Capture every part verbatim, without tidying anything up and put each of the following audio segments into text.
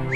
Oh,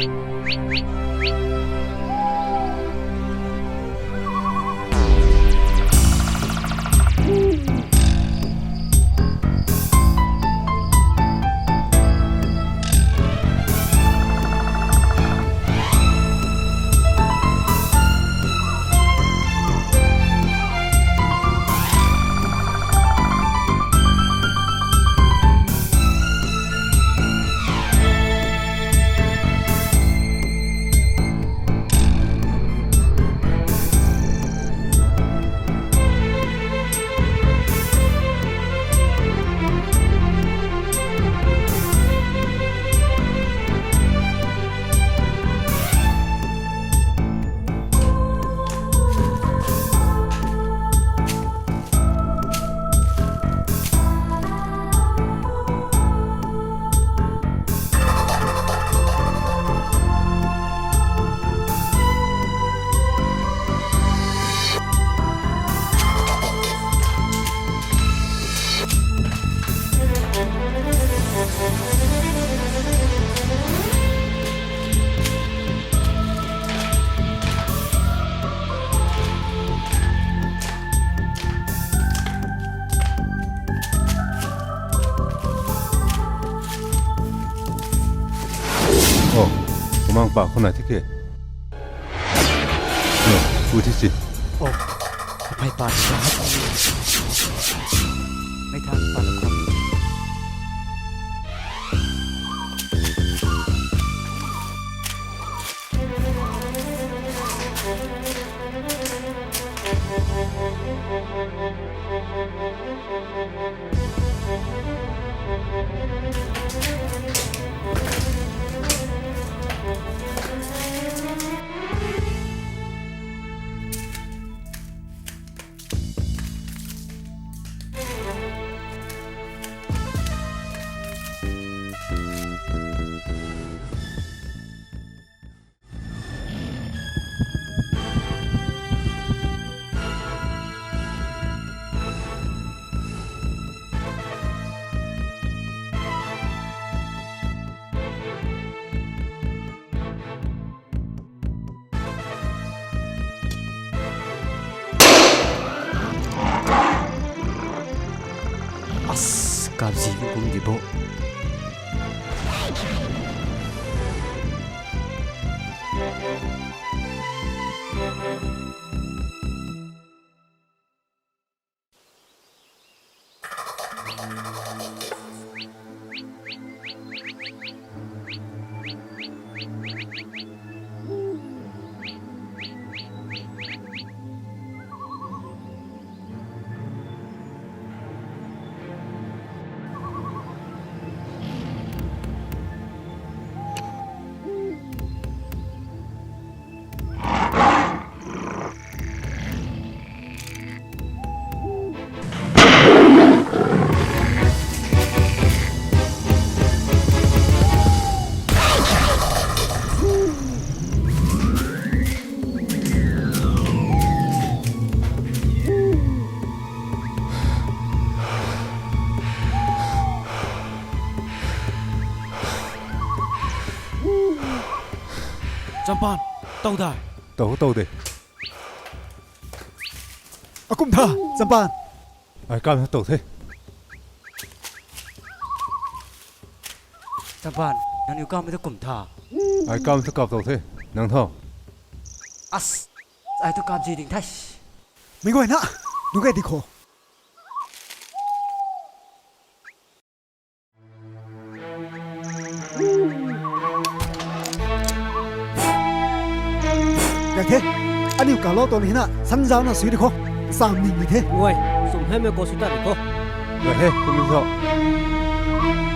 kumang pa khou na thi ke. No, pu thi si. Oh, aphai pa sa. Mei thang pa lo khou. As, kapzi ni kum di bo. Champan, tow dai. Tow, tow de. Akum tha, Champan. Ai kam tow the. Champan, nangniw kam ta kum tha. Ai kam ta kap tow the. Nang tho. As, ai tu kapzi ding thai. Mei guay na, nu gay di kho. Gay the, aniu kalou tuang hina, sanzau na sui di kho, sam ning ni the. Guay, sum hei mei ko sui ta di kho. Gay the, kum ni tho.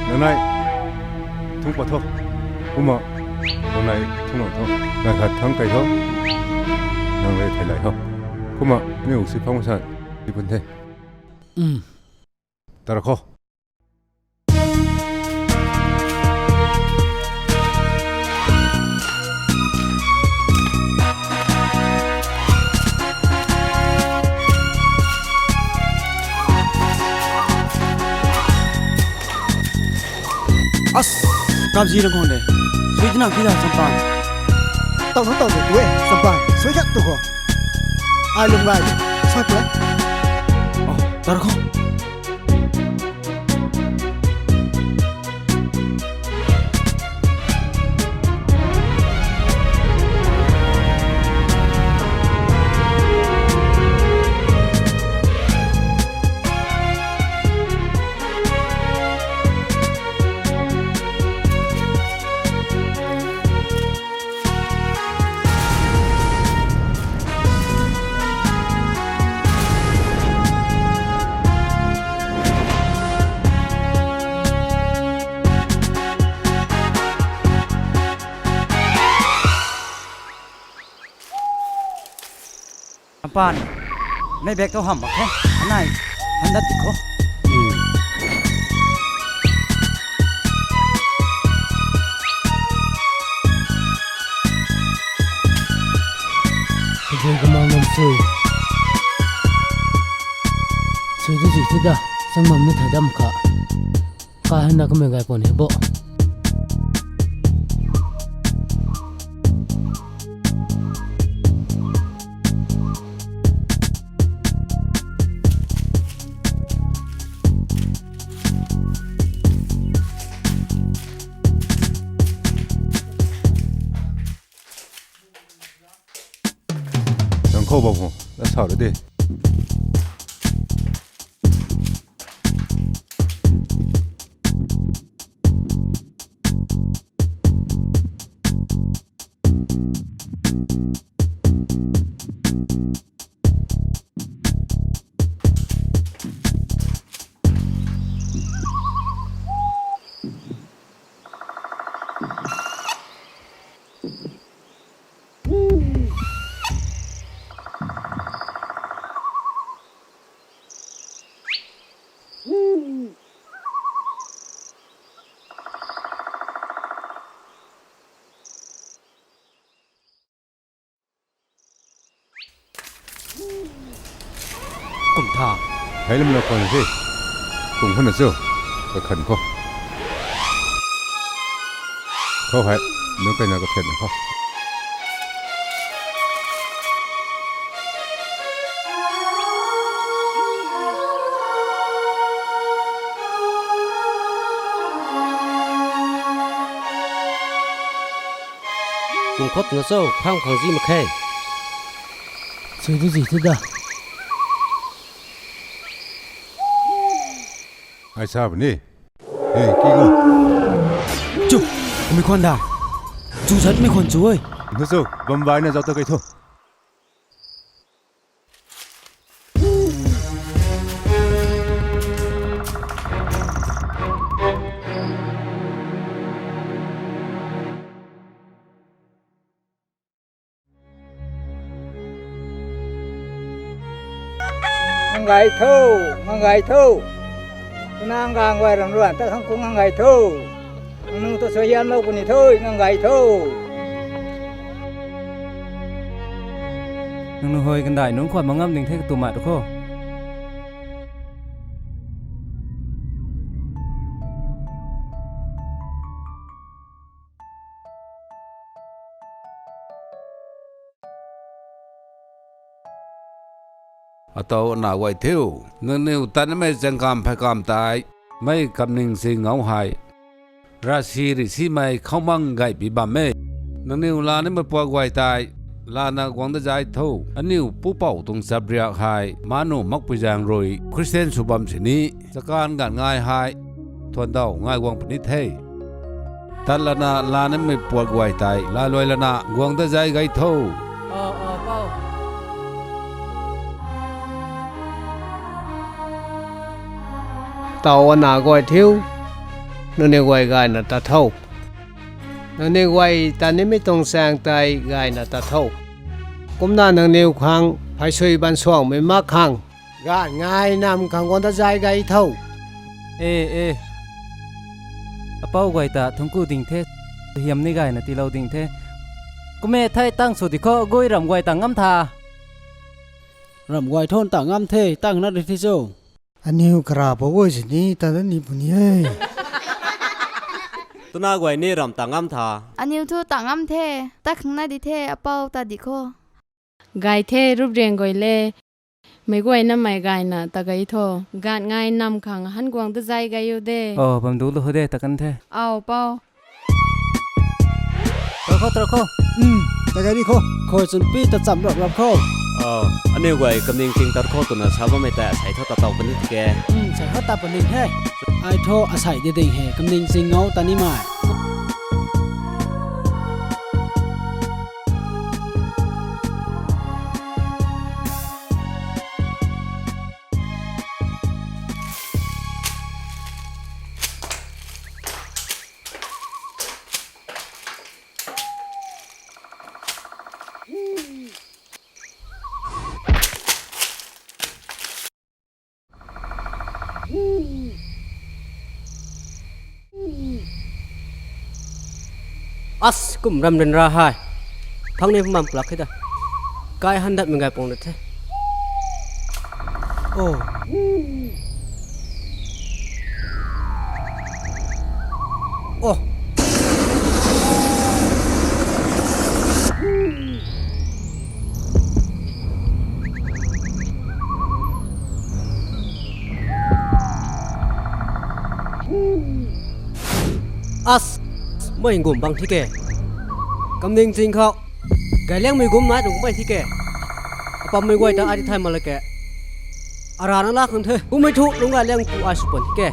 Nang nai, thung pat tho. Kumna, nang nai, thung lang tho. Nang khat thang kai tho. Nang le thei lai tho. Kumna, aniu si phang san, di pun the. Um. Tara kho. As, kapzi na kong de. Sui dinang ki da, Sampan. Tau tho tau de tu e, Sampan. Sui khat tu khou. Ai lung lai. Sui tu e. Oh, tar khou. Sampan, mei bag tho hamh mak khe. Anei, handat di khou. Hmm. Kazui kamang nam sui. Sui tu zi tu da, sang mam ni thai dam kha. Ka hei na kamei gay pun he bo. Nang khou bam khou, na sa ru de. Kum tha. Hei lam na khwan the. Kum khwan na chu. Ka khan khou. Khou hei. Nu kai na ka phet na khou. Kum khou twna cho, phang phang zi mak khe. Sui tu zi tu da. Ai sa bam ni. Hey, ki go. Chu, mi khwan da. Chu zat mi khwan chu oi. Nhu chu, bam bai na zau ta kai thu. Ngang gay tho, ngang gay tho. Tuna ngang gay ram ruan ta khang ku ngang gay tho. Nang nu ta suaihiam lou puni tho, ngang gay tho. Nang nu hoi kandai nunc khwan ma ngam ding the katu mat khou. Ataw ana guay thiu, nangniw tanmei changkam phaikam tei, mei kamning si ngau hei. Rasi ri simei khoumang gaypi bam e. Nangniw lanimei puat guay tei, lana guang da zai tho. Aniu pupouc tuang chapriak hei, manu makpui zaeng rui, Khristian sw bam sini, chakan gan ngai hei, thuan daw ngai guang puni the. Tat lana lanimei puat guay tei, laluai lana guang da zai gay tho. Taw ana guay thiu, nangniw guay gayna tat tho. Nangniw guay tanimei tuang chaeng tei gayna tat tho. Kumna nangniw khang phaysui ban suangmei mak khang, gan ngai nam khang guang da zai gay tho. E, e. Apou guay ta thungc ku ding the, hiam ni gayna tiilou ding the. Kume thei tang sw di khou, gui ram guay ta ngam tha. Ram guay thun ta ngam the, tang na ri the cho. Aniu kara pou guay sini, ta da ni puni e. Tuna guay ni ram ta ngam tha. Aniw thu ta ngam the. Ta khang na di the, apou ta di kho. Gay the, rup riang guay le. Mei guay na mei gay na ta gay tho. Gat ngai nam khang han guang ta zai gay u de. Oh, bam du lu ho de, ta kan the. Au, pou. Tara kho, tara kho. Hmm, ta gay ni kho. Khou chun pi ta cham rap rap kho. Oh, aniw guay kamning ting tar kho twna sa bammei ta asei tho ta tau puni ke. Hmm, asei tho ta puni he. Ai tho asei di ding he, kamning ting ngau ta ni mai. As, kum ram ryanra hei. Phang ni pumam plak hei da. Kai han dat mei gay pung dat the. Oh. Oh. As, mei gum bang thi ke. Kamning ting khou. Gay liangmei gum nai tuang kumei thi ke. Apammei guay ta ai di thay mak la ke. Arana la khang the. Kummei thu lungc gay liang pu ai sw pan thi ke.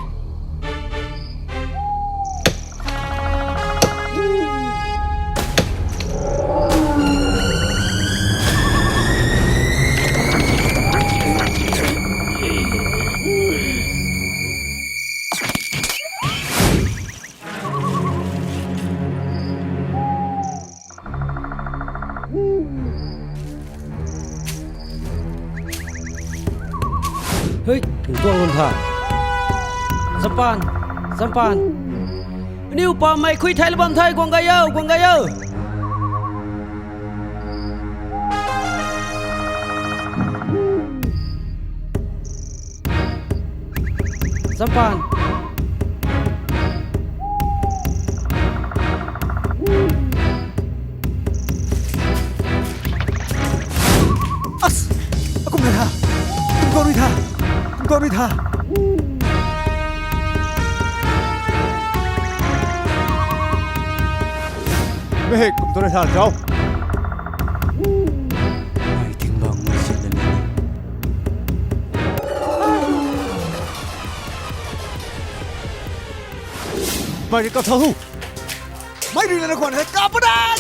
Hei, tuang lun tha. Sampan, Sampan. Aniw pa mei khui thai la bam thei, guang gay o, guang gay o. Sampan. As! Akum na tha! Kum kau rui tha! Kum kau rui tha! Mei hei kum tu rui tha, zauc! Mei ting bang mei sin na ni. Mei ri kap thau hu. Mei ri lana khwan hei kap pa dai.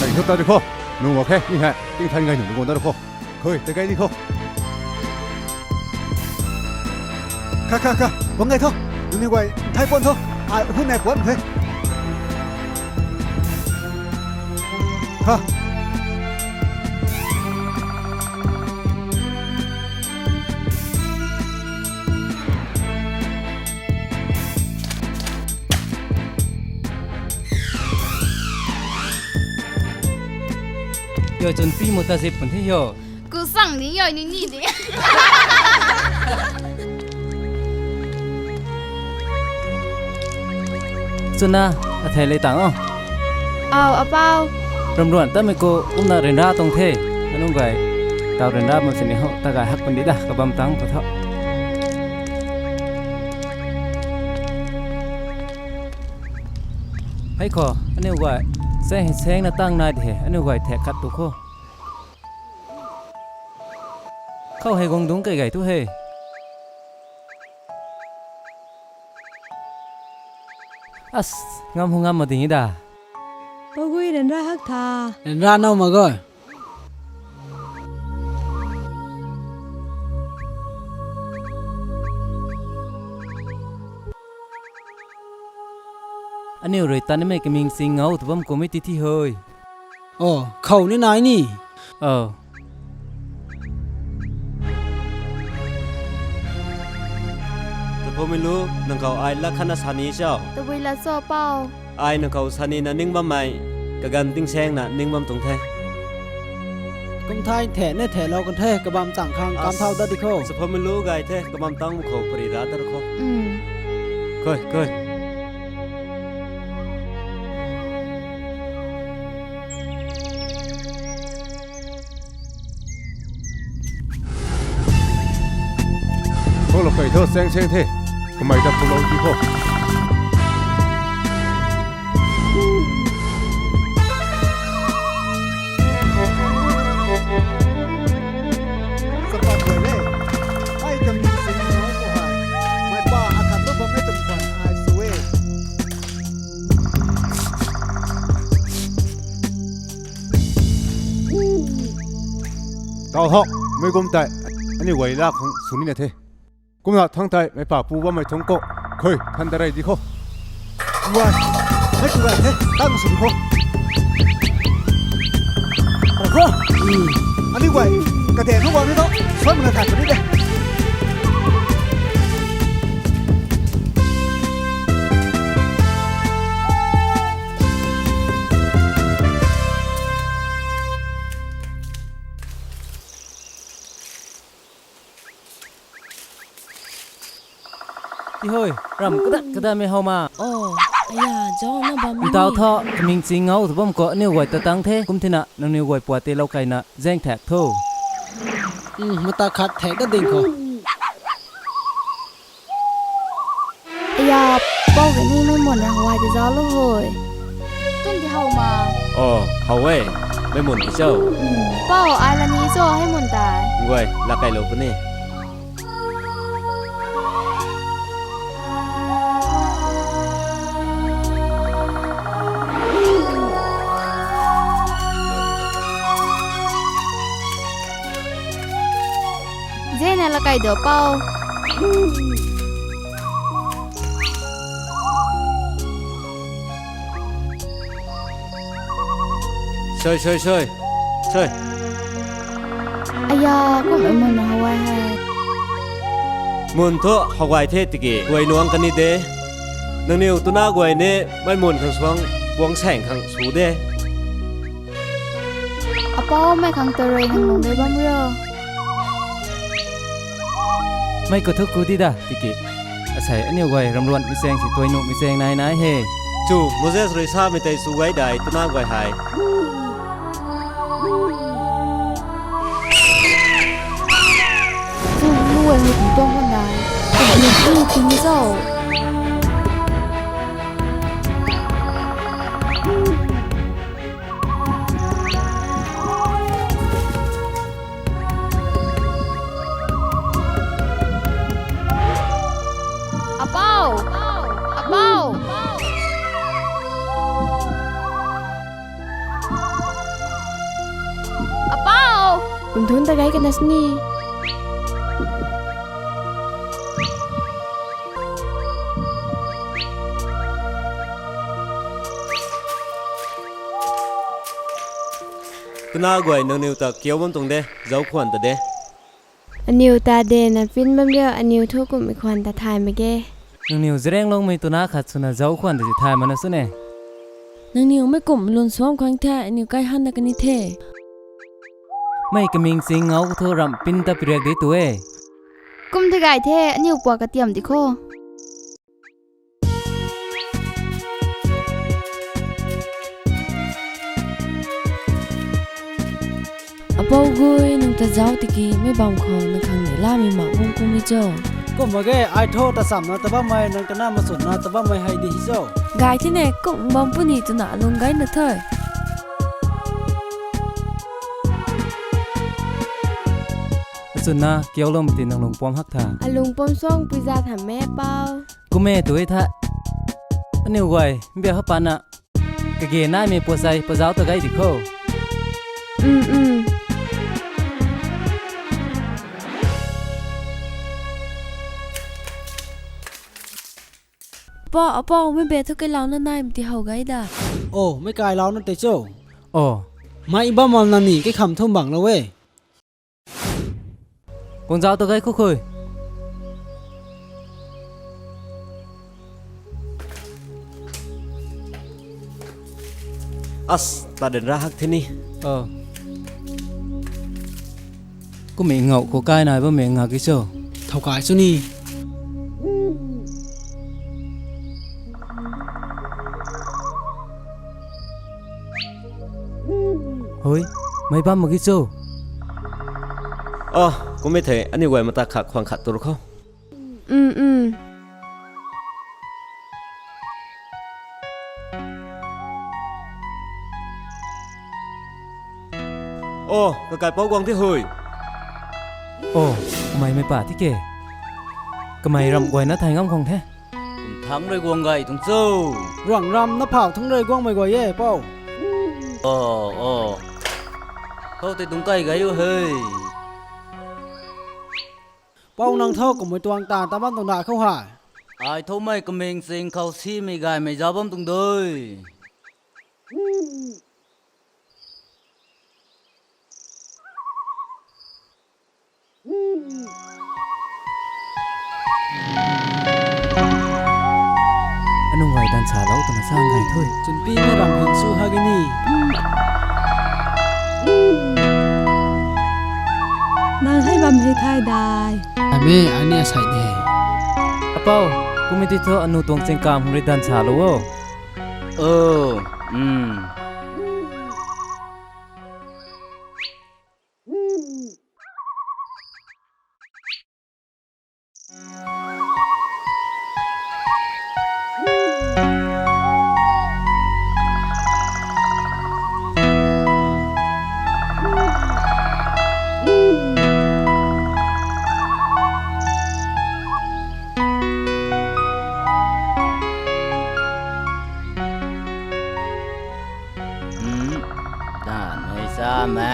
Tei thu ta di kho. Nu mak khe, ni hei. Ting than gay nu, nu guang da di kho. Khui, ta gay di kho. Kha, kha, kha. Bang gay tho. Nu ni guay, thai puan tho. Ai, hun nai puan the. Kha. Yo chun pi mu ta zip pun the yo. Ku sang ni yo ni ni de. Chuna, athei lei tang o. Au, apau. Ram ruan tamei khou kumna ryanra tuang the. Anung gay, tau ryanra bam sini ho, ta gay hak pandi da, kabam tang khou tho. Hei kho, aniu guay, seng hei seng na tang nai de he, aniu guay thek khat tu kho. Khou hei guang dungc kai gay tu he. As, ngam hu ngam ma ding e da. Pagui ryanra hak tha. Ryanra nau ma gay. Aniu rui tanimei kaming sing ngau tu bam kum e ti thi hoi. O, khou ni nai ni. O. Taphumei lu, nang khou ai lat khatna sa ni cho? Tabui lat cho, pau? Ai nang khou sa nina ning bammei, kaganv tingsaengna ning bam tuang the. Kum thay the ne the lou kan the, kabam tang khang kam thau dat di kho. Saphamlu gay the, kabam tang mu kho pari ra dar kho. Koi, koi. Kho lo kai tho, seng seng the. Kamei ta pulou di kho. Sapat guay le. Ai kami sing no ko hai. Mei pa akhat tu bam e tum pan ai su e. Tau hok, mei kum tei, aniu guay la khang sw ni na the. Kumna thang tei, mei pa pu bammei thung ko, khui, than da rei di kho. Guay, mei kum gay the, tang sw di kho. Ra kho. Aniu guay, kade nu guang ni tho, suan mana thay puni de. Ti hoi, ram kadat kadatmei how ma. Oh, aya, zauc na bam ni. Ntau tho, kaming ching ngau tu bam ko, aniu guay ta tang the, kum thina, nangniw guay pua te lou kaina, zaeng thak tho. Hmm, mata khat thak dat ding kho. Aya, pou ge ni mei mun ra hawai de zauc lou hoi. Tum di how ma. Oh, how e. Mei mun di cho. Pou, ai la ni cho, hei mun tai. Guay, la kai lou puni. Zena la kai do pou. Soi, soi, soi. Soi. Aya, kum e mun na hawai hei. Mun thu hawai the tiki, guay nuang kani de. Nangniw tuna guay ni, mei mun khang suang, buang saeng khang su de. Apou mei khang tarui nang lung de bam rio. Mei khou thu ku di da, tiki. Asei aniu guay ramruan mi chaeng si tuai nu mi chaeng nai nai he. Chu, Moses rui samei tei su guay dai, tuna guay hei. Chu, lu guay mi kum tuang hon dai. Kum ni kum ni kum ni cho. Apou! Apou! Apou! Kum thun ta gai kana sini. Tuna guay nangniw ta kiu bam tuang de, zauc khwan ta de. Aniw ta de na pin bam rio, aniw thu kumhmei khwan ta thay mak ge. Nangniw Zeliangrongmei tuna khat swna zauc khwan ta si thay mana sw ne. Nangniw mei kum lun suam khang the, aniw kai han na kani the. Mei kaming ching ngau thu ramh pin ta piriak di tu e. Kum the gay the, aniw pua katiam di kho. Apou gui, nang ta zauc tiki, mei bam khou nang khang ni lamei mak bung kum ni cho. Kum mak ge, ai thu ta chamna ta bammei, nang ta na machunna ta bammei hei di hi cho. Gay thine, kum bam puni twna alung gay na thoi. Achunna, kiu lou mti nang lung puam hak tha. Alung puam suang pui za tham me, Pou. Kum e tu e tha. Aniw guay, mbia ha pana. Kage naimei puasei pazauc ta gay di kho. Um, um. Apou, apou, mei be thu kailouna naimei ti how gay da. Oh, mei kailouna tei cho. Oh. Mei bam mal na ni kaikham thum bang lou e. Guang zauc ta gay khukhui. As, ta den ra hak thini. Oh. Kumei ngau khou kai nai bammei nga ki cho. Thow kai chu ni. Hui, mei bam mak ki cho. Oh, kumei the, aniu guay mata khat khwang khat tur khou. Um, um. Oh, kakaipouc guang the hui. Oh, kamei mei pa thi ke. Kamei ramh guayna thay ngam khang the. Kum thangc rui guang gay tuang cho. Ruang ram na phau thangc rui guangmei guay e, pou. Oh, oh. Khou tei tuang kai gay o hei. Pou nang tho kumhmei tuang ta ta bam tuang da khou hei. Ai thomei kaming ching khou simei gaymei zauc bam tuang dui. Anunc guay danv salou twna sa gay thu. Chunpi na ram hing su ha gini. Nang hei bam hei thay dai. Ame, ani asei de. Apou, kumei ti thu anu tuang chingkam hung rui danv salou o. Oh, um. Hmm, danv hei sa me.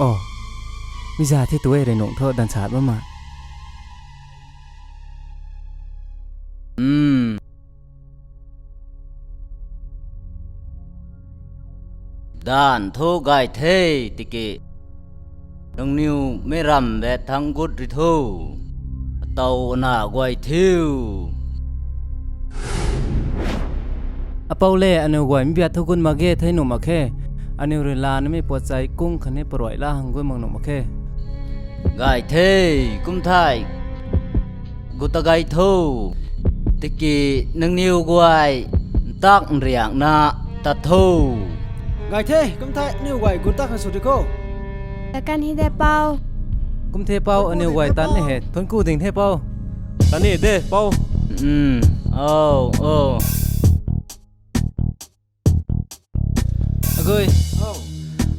Oh, mi za the tu e rui nung thu danv sat bam ma. Hmm. Danv thu gay the tiki. Nangniw mei ram bet thangc gut ri tho. Ataw ana guay thiu. Apou le, aniu guay mbiat thu gut mak ge thei nuh mak khe. Aniu rui lanamei puat chai kung khatni paruai la hang gut mak nuh mak khe. Gay the, kum thei. Gut ta gay tho. Tiki nangniw guay ntak nriakna tat tho. Gay the, kum thei aniu guay gut ta khang sw di kho. Takan hi de pou. Kum the pou, aniu guay tan ni he. Thuanc ku ding the pou. Tan ni de pou. Um, oh, oh. Agui.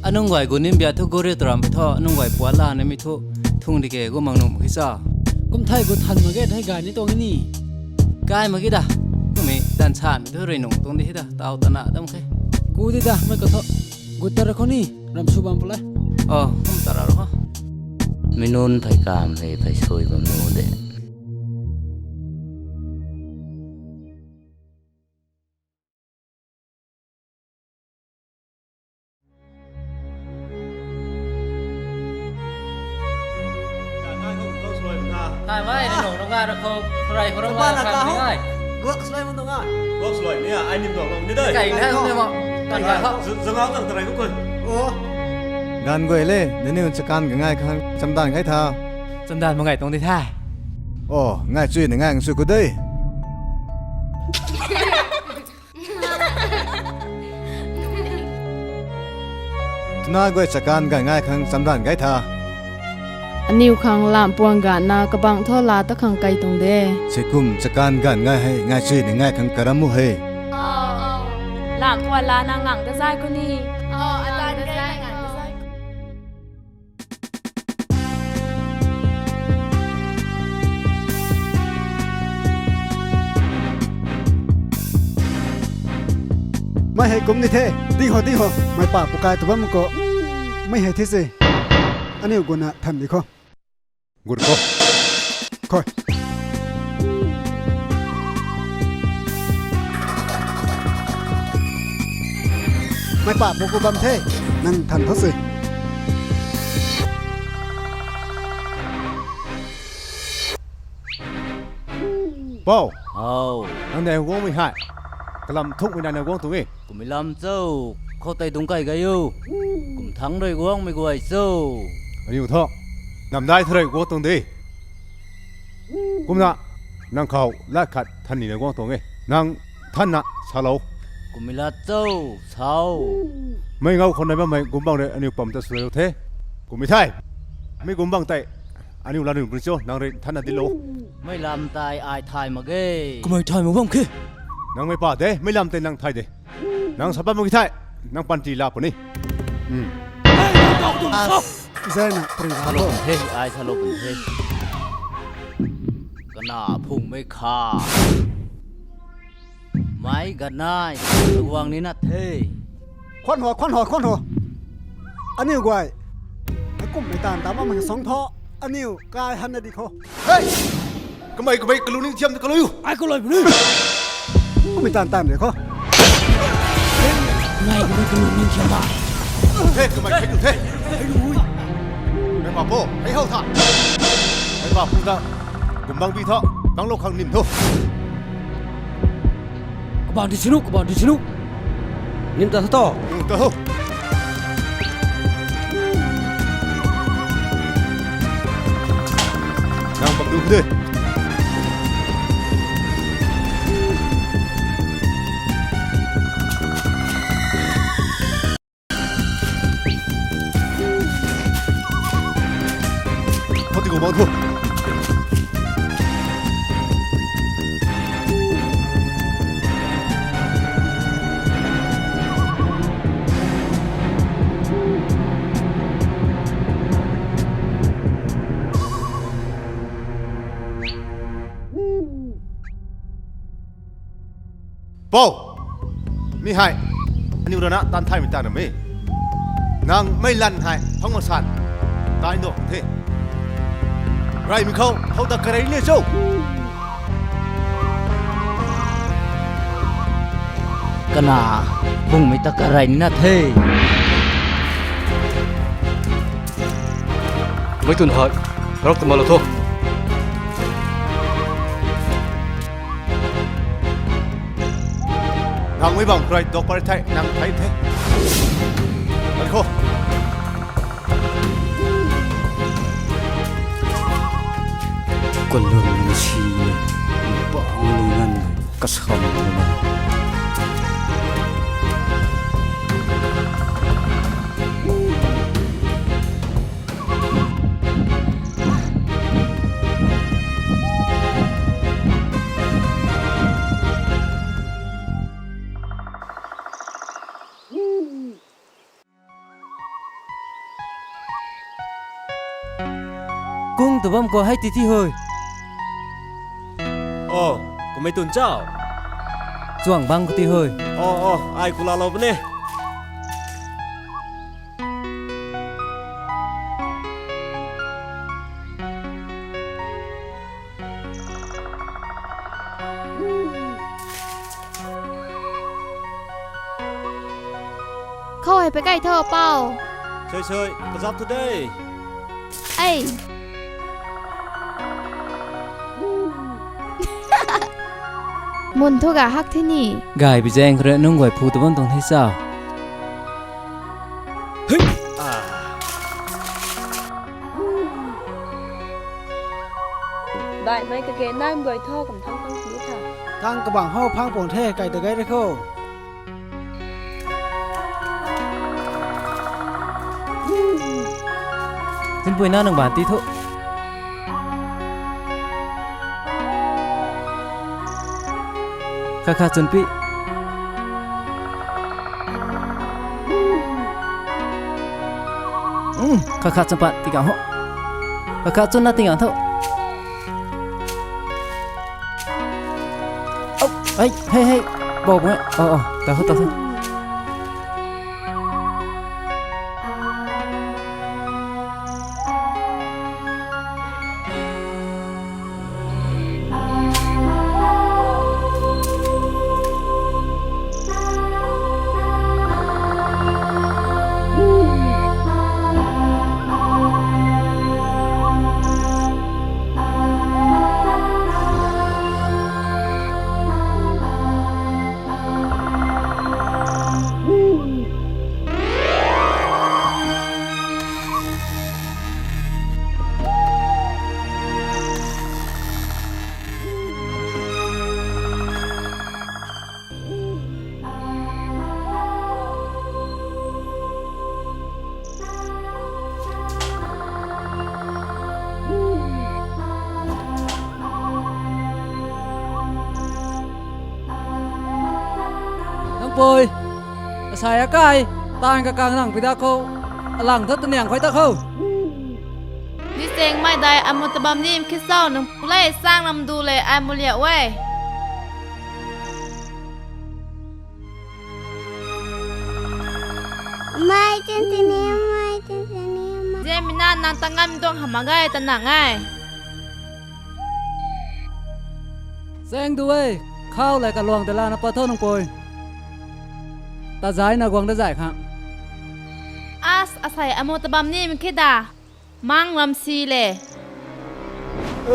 Anunc guay gu nim bia thu gu ri tram thu, anunc guay puat la na mi thu, thung di ke gu mang num ki sa. Kum thei gu than mak ge, thei gay ni tuang ni. Gay mak ki da. Kumei danv sa mi thu rui nung tuang di hi da, tau tana dam khe. Gu di da, mei ka tho. Gu ta ra khou ni, ram sw bam pula. Oh, kum ta ra ro. Mi nunc phey kam hei phey sui bam nu de. Hai mai, ni nung nung ga ra khou, rai khou ra. Zama na ka ho. Guak sloi mun nung ga. Guak sloi ni a, ai nim nung nung ni dai. Kai na nung ni mo. Kan ga ho. Zangau nang tarai ko kun. Oh. Ganv guay le, nangniw chakan ganv ngai khang chamdan ngai tha. Chamdan mak ngai tuang di tha. Oh, ngai chui ni ngai ngai chui ku dei. Twna guay chakan ganv ngai khang chamdan ngai tha. Aniu khang lam puang ganv na kabang tho la ta khang kai tuang de. Sikum chakan ganv ngai hei, ngai chui ni ngai khang karam mu hei. Lam puang la na ngang ta zai ku ni. Mei hei kum ni the, ding ho, ding ho, mei pa pukai tu bam ko, mei hei the se, aniu guna than di kho, gur kho, khoi. Mei pa pu ku bam the, nang than tho se. Pou. How. Nang dei guangmei hei. kalam thukmei nai na guang tuang e. Kummei lam cho, khou tei dungc kai gay o. Kum thangc rui guangmei guay cho. Aniu thu, namdai thu rui guang tuang de. Kumna, nang khou lat khat than ni na guang tuang e. Nang thanna salou. Kummei lat cho, sau. Mei ngau khou nai bammei gumbang rui aniu pam ta swlou the. Kummei thei, mei gumbang tei aniu la niw pun cho, nang rui thanna dilou. Mei lam tei ai thay mak ge. Kamei thay mak bam khe. Nang mei pa de, mei lam tei nang thay de. Nang sa bam mak ki thei, nang panty la puni. Hmm. Zayna pari Salou pun the, ai salou pun the. Kana phungmei kha. Mei ganai, guang ni na the. Khwan ho, khwan ho, khwan ho. Aniu guay. Akumhmei taanv ta bammei song thu. Aniu kai hanna di khou. Hey! Kamei, kamei, kalu ning thiam de kalu. Ai kalui puni. Kummei taanv taanv de khou. Ngai kamei kalu ning thiam ba. Hey, kamei, hey, hey. Mei pa po, hey ho tha. Mei pa pu ta. Gumbang bi tho, tanglou khang nim tho. Kabang di sinu, kabang di sinu. Nim ta tho. Nim ta tho. Nang bam du de. Khou ti kou bang thu. Pou! Mi hei, aniu rana taan thaymei ta na me. Nang mei lan hei, phang masan, tai ndo the. Raymei khou, how ta karei le cho. Kana, bungmei ta karei ni na the. Mei tun hei, rok ta malo tho. Nang mei bam krai dok pari thei, nang thei the. Nang khou. Kalun si, bang lu ngan, kasam lu ngan. Kung tu bam khou hei ti thi hui. O, kumei tun chau. Chuang bang khou ti hui. O, o, ai ku laalou puni. Khou hei pei kai tho, Pou. Sui sui, kazap tu de. Ei. Mun thu ga hak the ni. Gay bi zaeng khou rui nunc guay phu ta bam tuang the sa. Baihmei kage naimei guay thu kum thang pang puni tha. Thang kabang how phang puang the kai ta gay rui khou. Zinpui na nang baan ti thu. Kha kha chun pi. Um, kha kha chun pat ti kang ho. Kha kha chun na ti kang tho. Au, hei, hei, hei. Bou bou. Oh, oh, ta ho, ta ho. Pui, asei akai, taanv kakang nang pui da khou, alang thu taniang khuay ta khou. Di cheng mei dai amu tabam nim khisau nang pulei sang lam du le ai muliak e. Mei tin tini, mei tin tini, mei. Zemina nang tangam tuang hama gai ta nang e. Cheng du e, khau le kaluang tei lana pat tho nang pui. Ta zai na guang da zai kha. As, asei amu tabam nim khi da. Mang lam si le.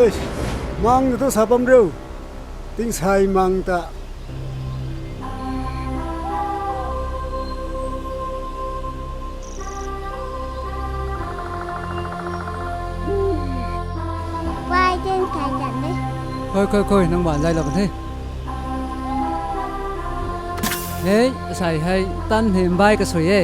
Eish, mang na thu sa bam riu. Tingsei mang ta. Pai tin kai jan de. Khoi, khoi, khoi, nang ban zai lou kan the. Hei, asei hei, tan hei mbai kasui e.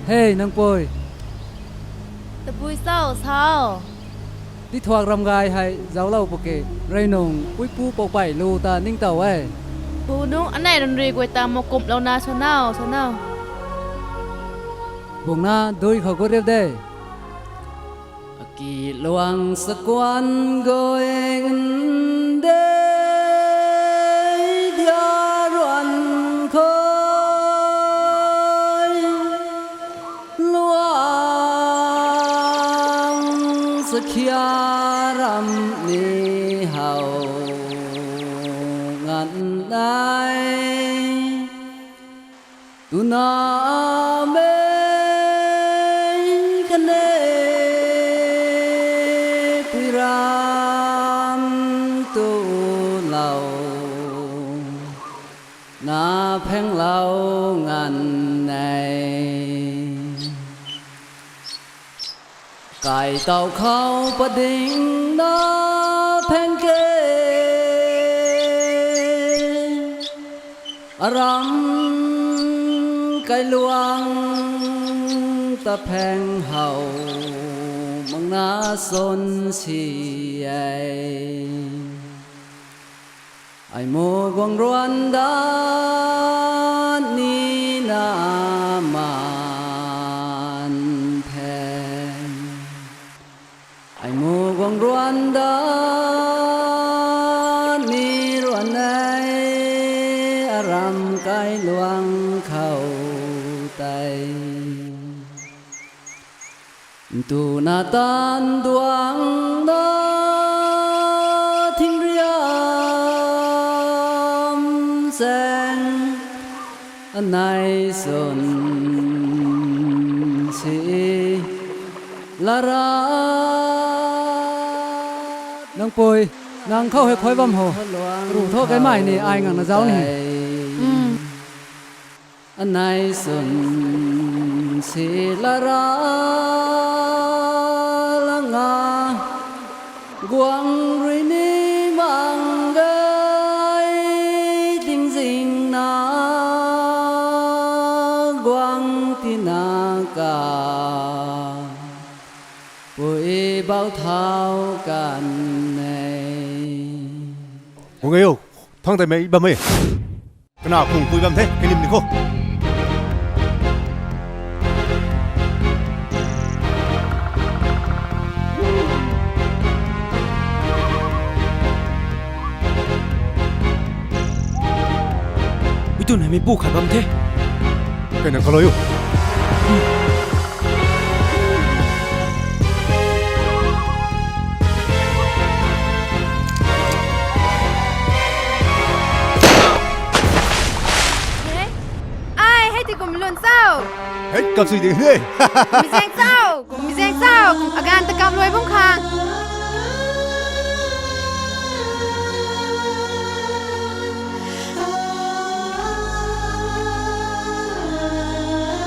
Hei, nang pui. Tabui sao, sao. Di thuak ram gay hei zauclou pw ke, rey nung puipu poupey lu ta ningtow e. Pu nung anei run rui guay ta makumhlouna sa nau, sa nau. Bungna dui khou gut riu de. Aki luang sakuan guay nde dia ruan khou. Luang sakhia ram ni how ngan nai. Tuna mei kane pui ram tu lou. Na phenglou ngan nei. Kai tau khou pading na pheng ke. Aram kailuang ta pheng how mang na son si e. Ai mu guang ruan dat ni na man the. Ai mu guang ruan dat ni ruan e, aram kailuang khou tei. Tuna tan duang na thing riam seng anei sun si lara. Nang pui, nang khou hei khuay bam ho. Ru tho kaimei ni ai ngang na zauc ni. Anei sun si lara langa guang rui ni mang gay tingzing na guang tina ka pui bau thau kan e. Guang gay o, thang tei mei bam e. Kana khung pui bam the, kalim ni kho. Ui tu na mi pu khat bam the. Kena kaloi o. Kam sui ding he. Mizeng chau, kum mizeng chau, kum agan ta kam luai bum khang.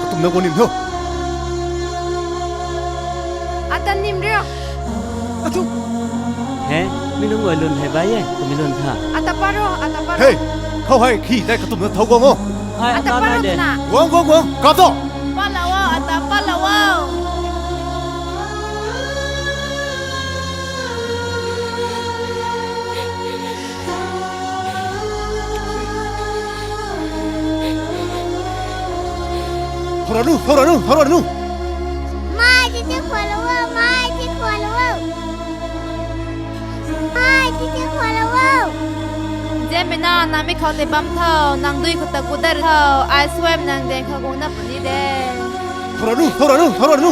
Katumna guang nim tho. Ata nim rio. Achu. He, mi nunc guay lun hei bai e, kum mi lun tha. Ata paro, ata paro. He, khou hei khi tei katumna thau guang o. Hai, ata paro nai de. Tuna. Guang, guang, guang, kap tho. Pala wo, ata pala wo. Thora nu, thora nu, thora nu. Mai, titi khwan lo wo, mai, titi khwan lo wo. Mai, titi khwan lo wo. Zenmei na, nang mi khou tei bam tho, nang dui khou ta kudar tho, ai suaimei nang deng khou guang na puni de. Thora nu, thora nu, thora nu.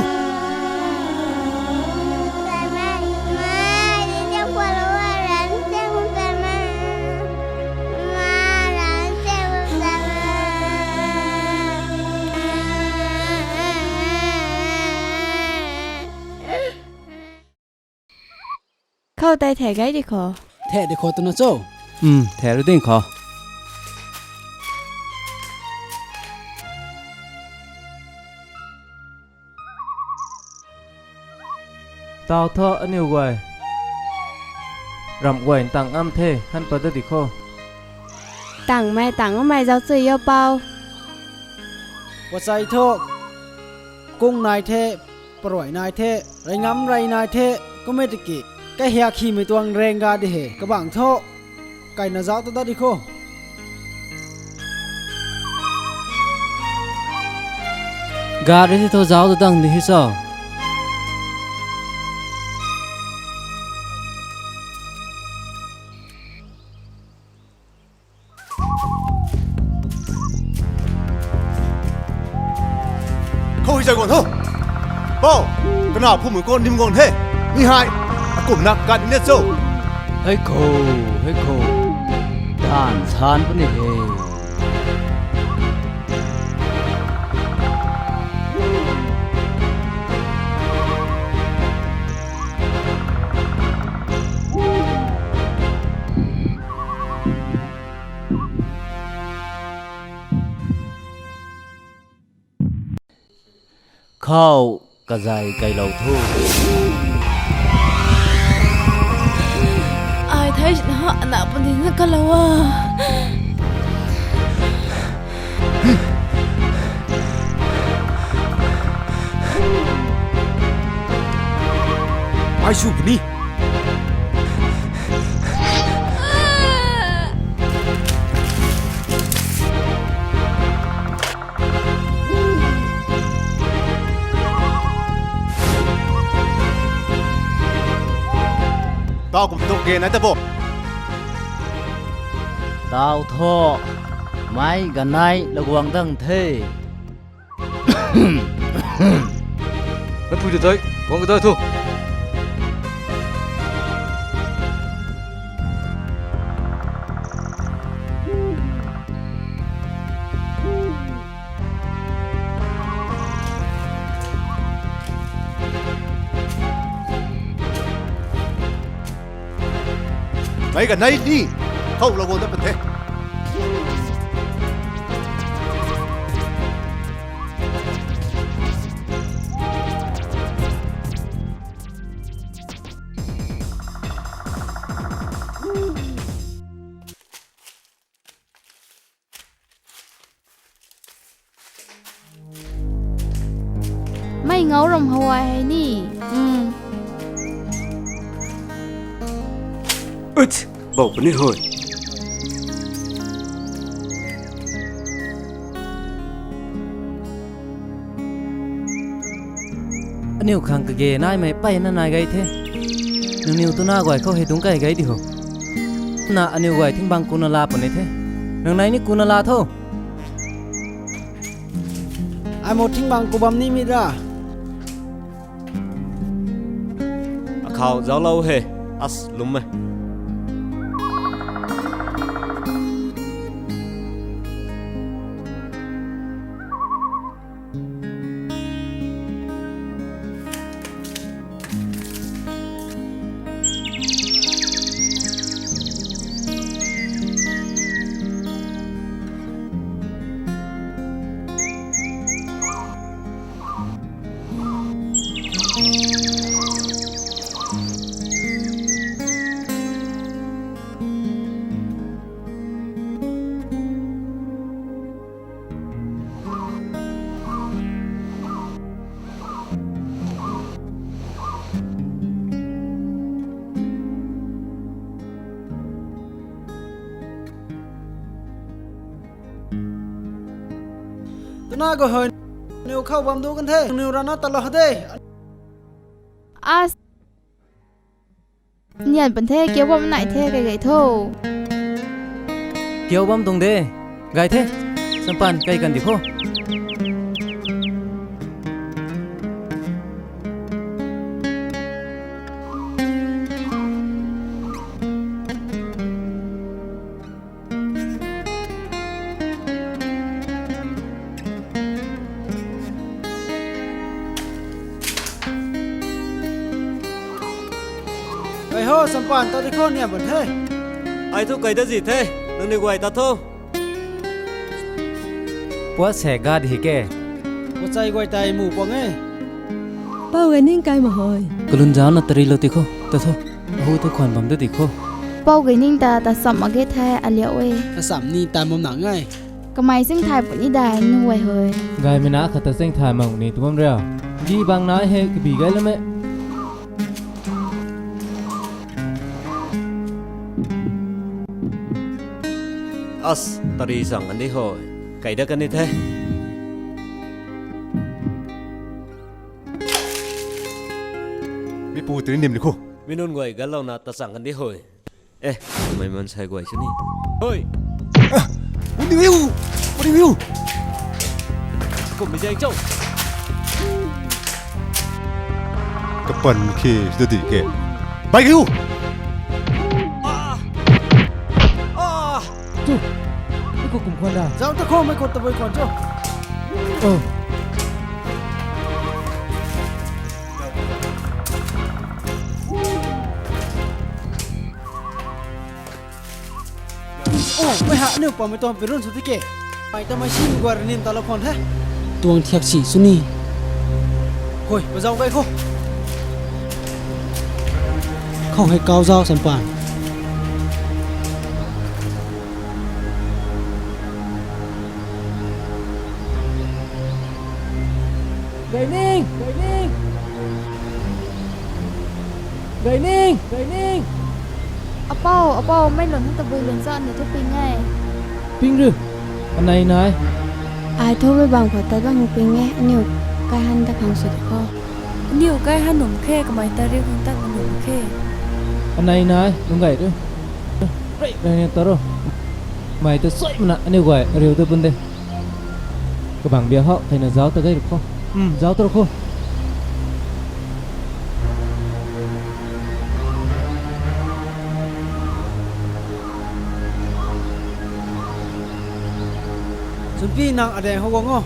Khou tei the gai di kho. The di kho twna cho? Um, the ru ding kho. Tau tho aniu guay. Ramh guay tang am the, han pat da di kho. Tangmei tang amei zauc chui yo pou. Pachai tho, kung nai the, paruai nai the, rey ngam rey nai the, kum e tiki, kahiak khimei tuang reng ga di he, kabang tho. Kaina zauc ta dat di kho. Ga rui tho zauc ta dang di hi cho. Khou hei zay guang tho. Pou, kana phumei khou nim guang the. Mi hei, akumna kat ni cho. Hei khou, hei khou. Tan san puni he. Khou kazay kailou thu. Ai thei na, na puni na kalou a. Ai su puni. Tau kum tu ke na ta bo. Tau tho, mei ganei laguang dang the. Mei pui ta tei, guang ka dai thu. Mei ganei ni, khou laguang dat pan the. Mei ngau ram hawai hei ni. Hmm. Uch, bou puni hoi. Aniu khang kage naimei peyna nai gai the. Nangniw tuna guay khou hei dungc kai gai di ho. Na aniu guay thingbang kuna la puni the. Nang nai ni kuna la tho. Ai mo thingbang ku bam ni mi ra. Akhou zauclou he, as lum e. Na gay hoi. Niw khou bam du kan the. Niw rana ta lo de. As. Nian pan the, kiu bam nai the, kai gay tho. Kiu bam tuang de. Gay the. Sampan, kai kan di kho. Kai ho, Sampan, ta di kho, nian pan the. Ai thu kai da zi the, nang ni guay ta tho. Puat se ga di ke. Puat chai guay tai mu pang e. Pou Gayning kai ma hoi. Kalun zau na tari lo ti kho, ta tho. Ahu thu khwan bam da di kho. Pou Gayning ta, ta sam mak ge the, aliau e. Ta sam ni ta bam na ngai. Kamei sing thai puni dai, nu guay hoi. Gay mei na khat ta sing thai mak ni tu bam ria. Di bang na he, kabi gay lam e. As, tari sang kan di hoi. Kai da kan di the. Mi pu tiri nim ni kho. Mi nunc guay ganlou na ta sang kan di hoi. Eh, mei man sai guay sini. Hoi. Ah, uni wiu. Uni wiu. Kum mi jai chou. Kapan khi da di ke. Bai kiu. Ah. Ah. Chu. Ni ko kum khwan da. Zau ta kho, mei ko ta bai khwan chu. Oh. Oh, mei ha, aniu pa mei tuang pirun sw di ke. Mei ta mei si mei guay rui nin ta la khwan the. Tuang thiak si sw ni. Hoi, pa zau kai kho. Khou hei kau zau Sampan. Gayning! Gayning! Gayning! Gayning! Apou, apou, mei lun hei tabui lun cho, aniu thu ping e. Ping ru, anei nai. Ai thu mei bang khou tat bang ping e, aniu kai han ta khang sw di kho. Aniu kai han num khe, kamei ta riu khang tat num khe. Anei nai, lung gay ru. Rei, rei ni ta ro. Mei ta sui mana, aniu guay, riu ta bun de. Kabang bia hou, theina zauc ta gay ru kho. Hmm, zauc ta ru kho. Sunpi nang adeng hou guang o.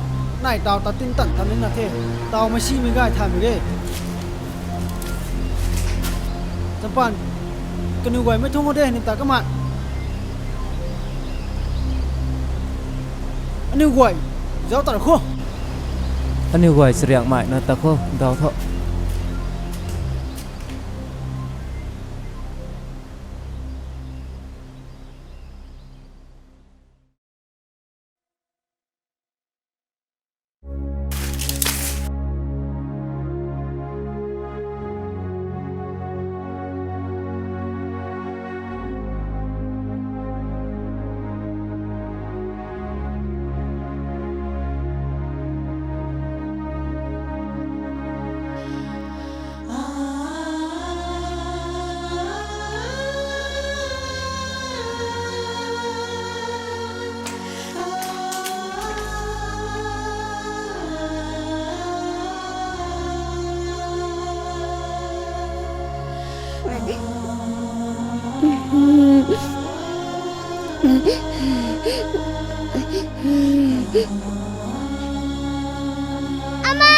Nai tau ta tin tan tan ni na the. Tau mei si mei gay thay mei ge. Sampan, kaniw guay mei thung o de, ni ta kamei. Aniu guay, zauc ta ru kho. Aniu guay chariak mei na ta kho, dau tho. Ama! Ama!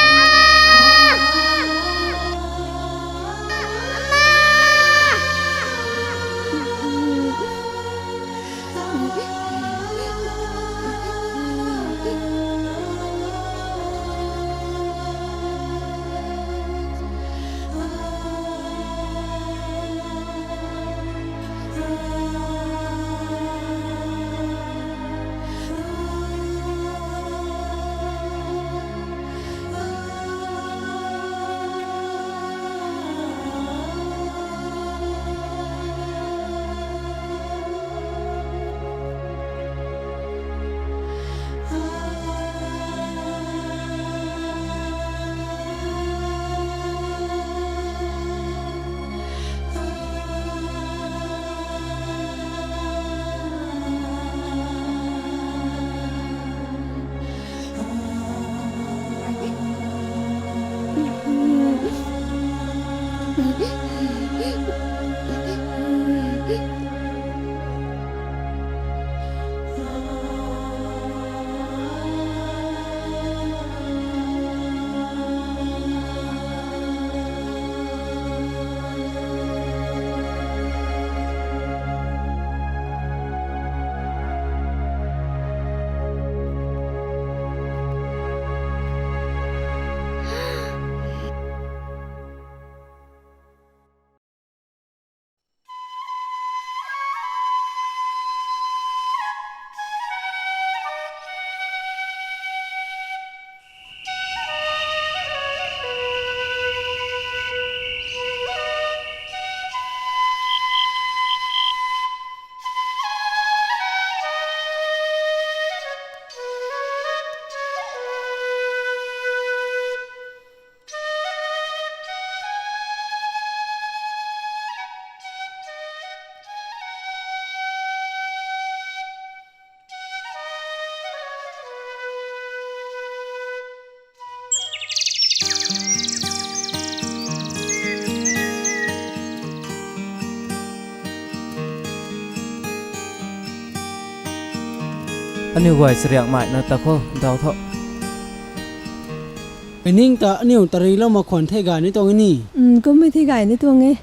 Aniu guay chariakmei na ta khou dau tho. Ai ning ta aniu tarilou mak khwan thei gay ni tuang e ni. Um, kummei thei gay ni tuang e.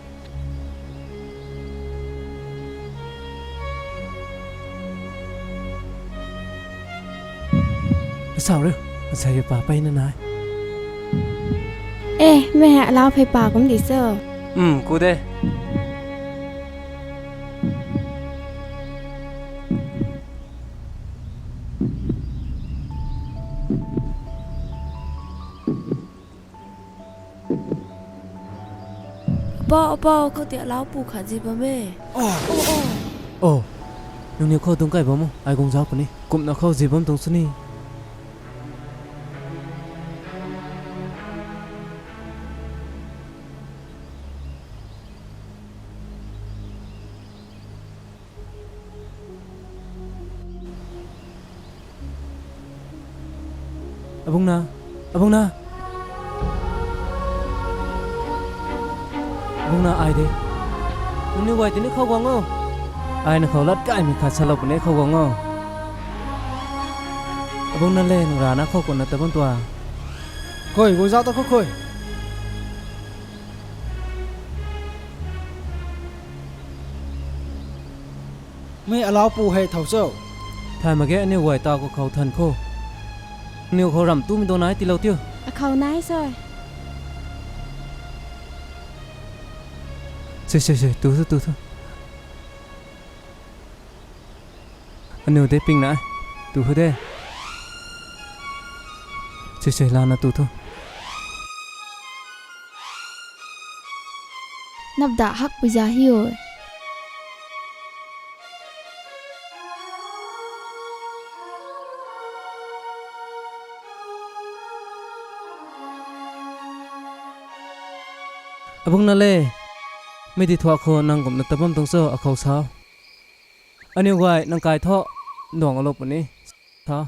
Asau riu, asei pa pei na nai. E, mei hei alau phey pa kum di cho. Um, ku de. Apou, apou, khou ti alau pu khat zi bam e. Oh, oh, oh. Oh, nangniw khou dungc kai bam o, ai guang zauc puni. Kumna khou zi bam tuang sw ni. Abungna, abungna. Abungna, ai de. Nangniw guay tini khou guang o. Ai na khou lat kaimei khat salou puni khou guang o. Abungna le, nang rana khou kumna ta bam tuang. Khou, guang zauc ta khou khou. Mei alau pu hei thau cho. Thay mak ge, aniu guay ta khou khou than khou. Aniu khou ram tumei dou nai tiilou tiu. Akhou nai soi. Sei, sei, sei, tu thu, tu thu. Aniu de ping na, tu thu de. Sei, sei, lana tu thu. Napda hak pui za hi o. Abungna le, mei di thuak khou nang kumna ta bam tuang cho akhou sa. Aniu guay nang kai thu, nduang alou puni, sa.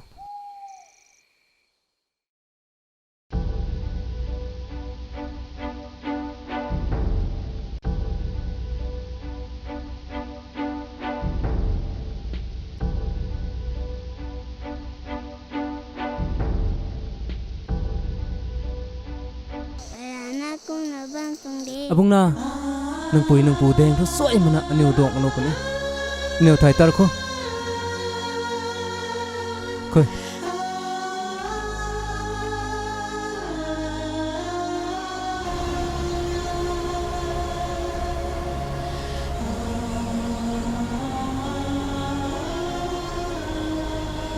Abungna, nang pui nang pu deng thu suai mana aniu duang anu kuni. Aniu thay tar khou. Khou.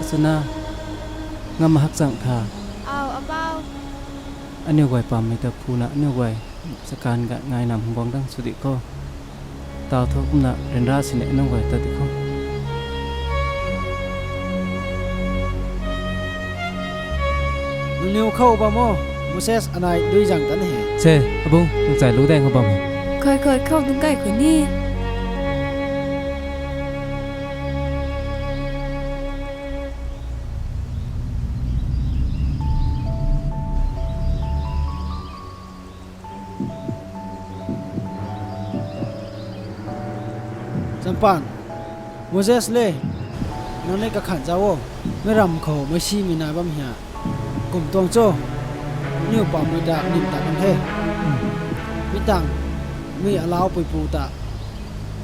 Asuna, ngam hakchang kha. Au, apau. Aniu guay pammei ta phuna, aniu guay chakan ga ngai nam guang dang sw di khou. Tau thu kumna ryanra sini aniu guay ta di khou. Nangniw khou bam o, Moses anai dui zang tan he. Se, abung, nang chai lu deng khou bam o. Khoi khoi khou dungc kai khou ni. Champan, Moses le, nang ni kakhan zauc o, meic ram khou meic simei nai bam hia. Kum tuang cho, niw pammei ta nim ta kan the. Mi tang, mi alau puipu ta,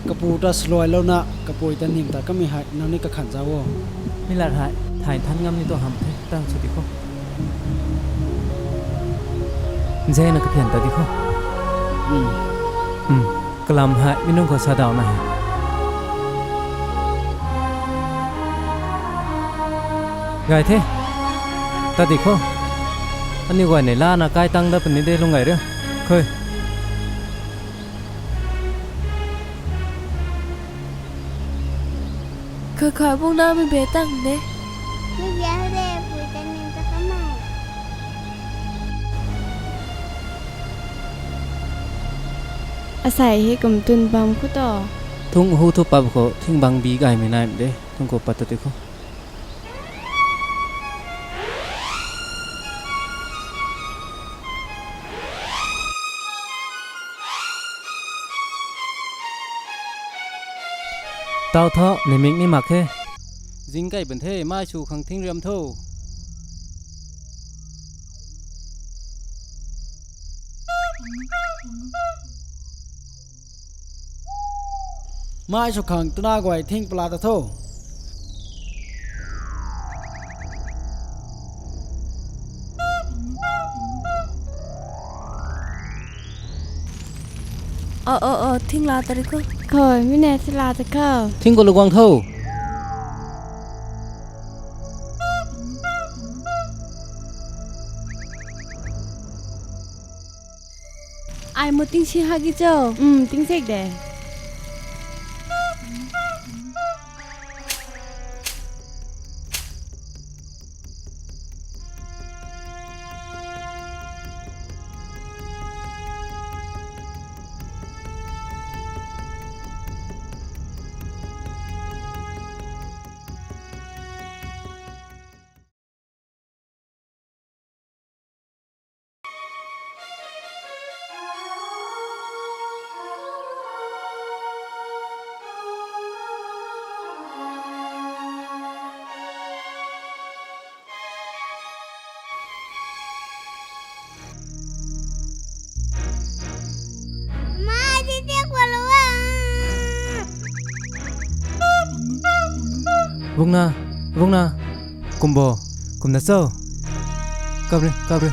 kapu ta saluailouna, kapui ta nim ta kamei hei, nang ni kakhan zauc o. Mi lat hei, thay nthan ngam ni tu hamh the, tang sw di khou. Nzena kaphian ta di khou. Kalam hei, mi nunc khou sa dauna he. Gay the. Ta di khou. Aniu guay nei lana kai tang dat puni de lung gay riu. Khou. Khou khou bungna mei be tang de. Mei be de, pui ta nim ta kamei. Asei hei kum twn bam khou tu. Thung hu thu pap khou, thing bang bi gaymei naimei de, thung khou pat ta di khou. Tau thu, nimik ni mak khe. Zing kai bun the, mai sw khang thing riam tho. Mai sw khang twna guay thing pala ta tho. O, o, o, thing la ta ri kho. Khou, mi ne si la ta kho. Thing khou lu guang tho. Ai mu ting si ha ki cho? Um, ting sek de. Bungna, bungna, kumbo, kumna cho. Kap re, kap re.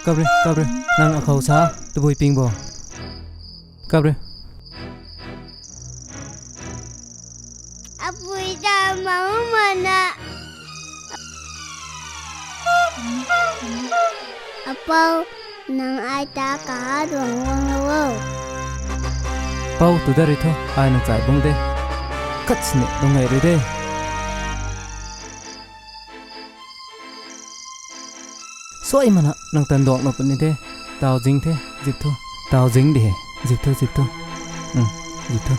Kap re, kap re. Nang akhou sa, tabui ping bo. Kap re. Apui ta mau mana. Apou, nang ai ta kaha duang guang lo o. Pou, tu da ri tho, ai nang chai bung de. Kat sini dung ngai ri de. Suai mana, nang tan duang lo puni de. Tau zing the, zip tho. Tau zing di he. Zip tho, zip tho. Um, zip tho.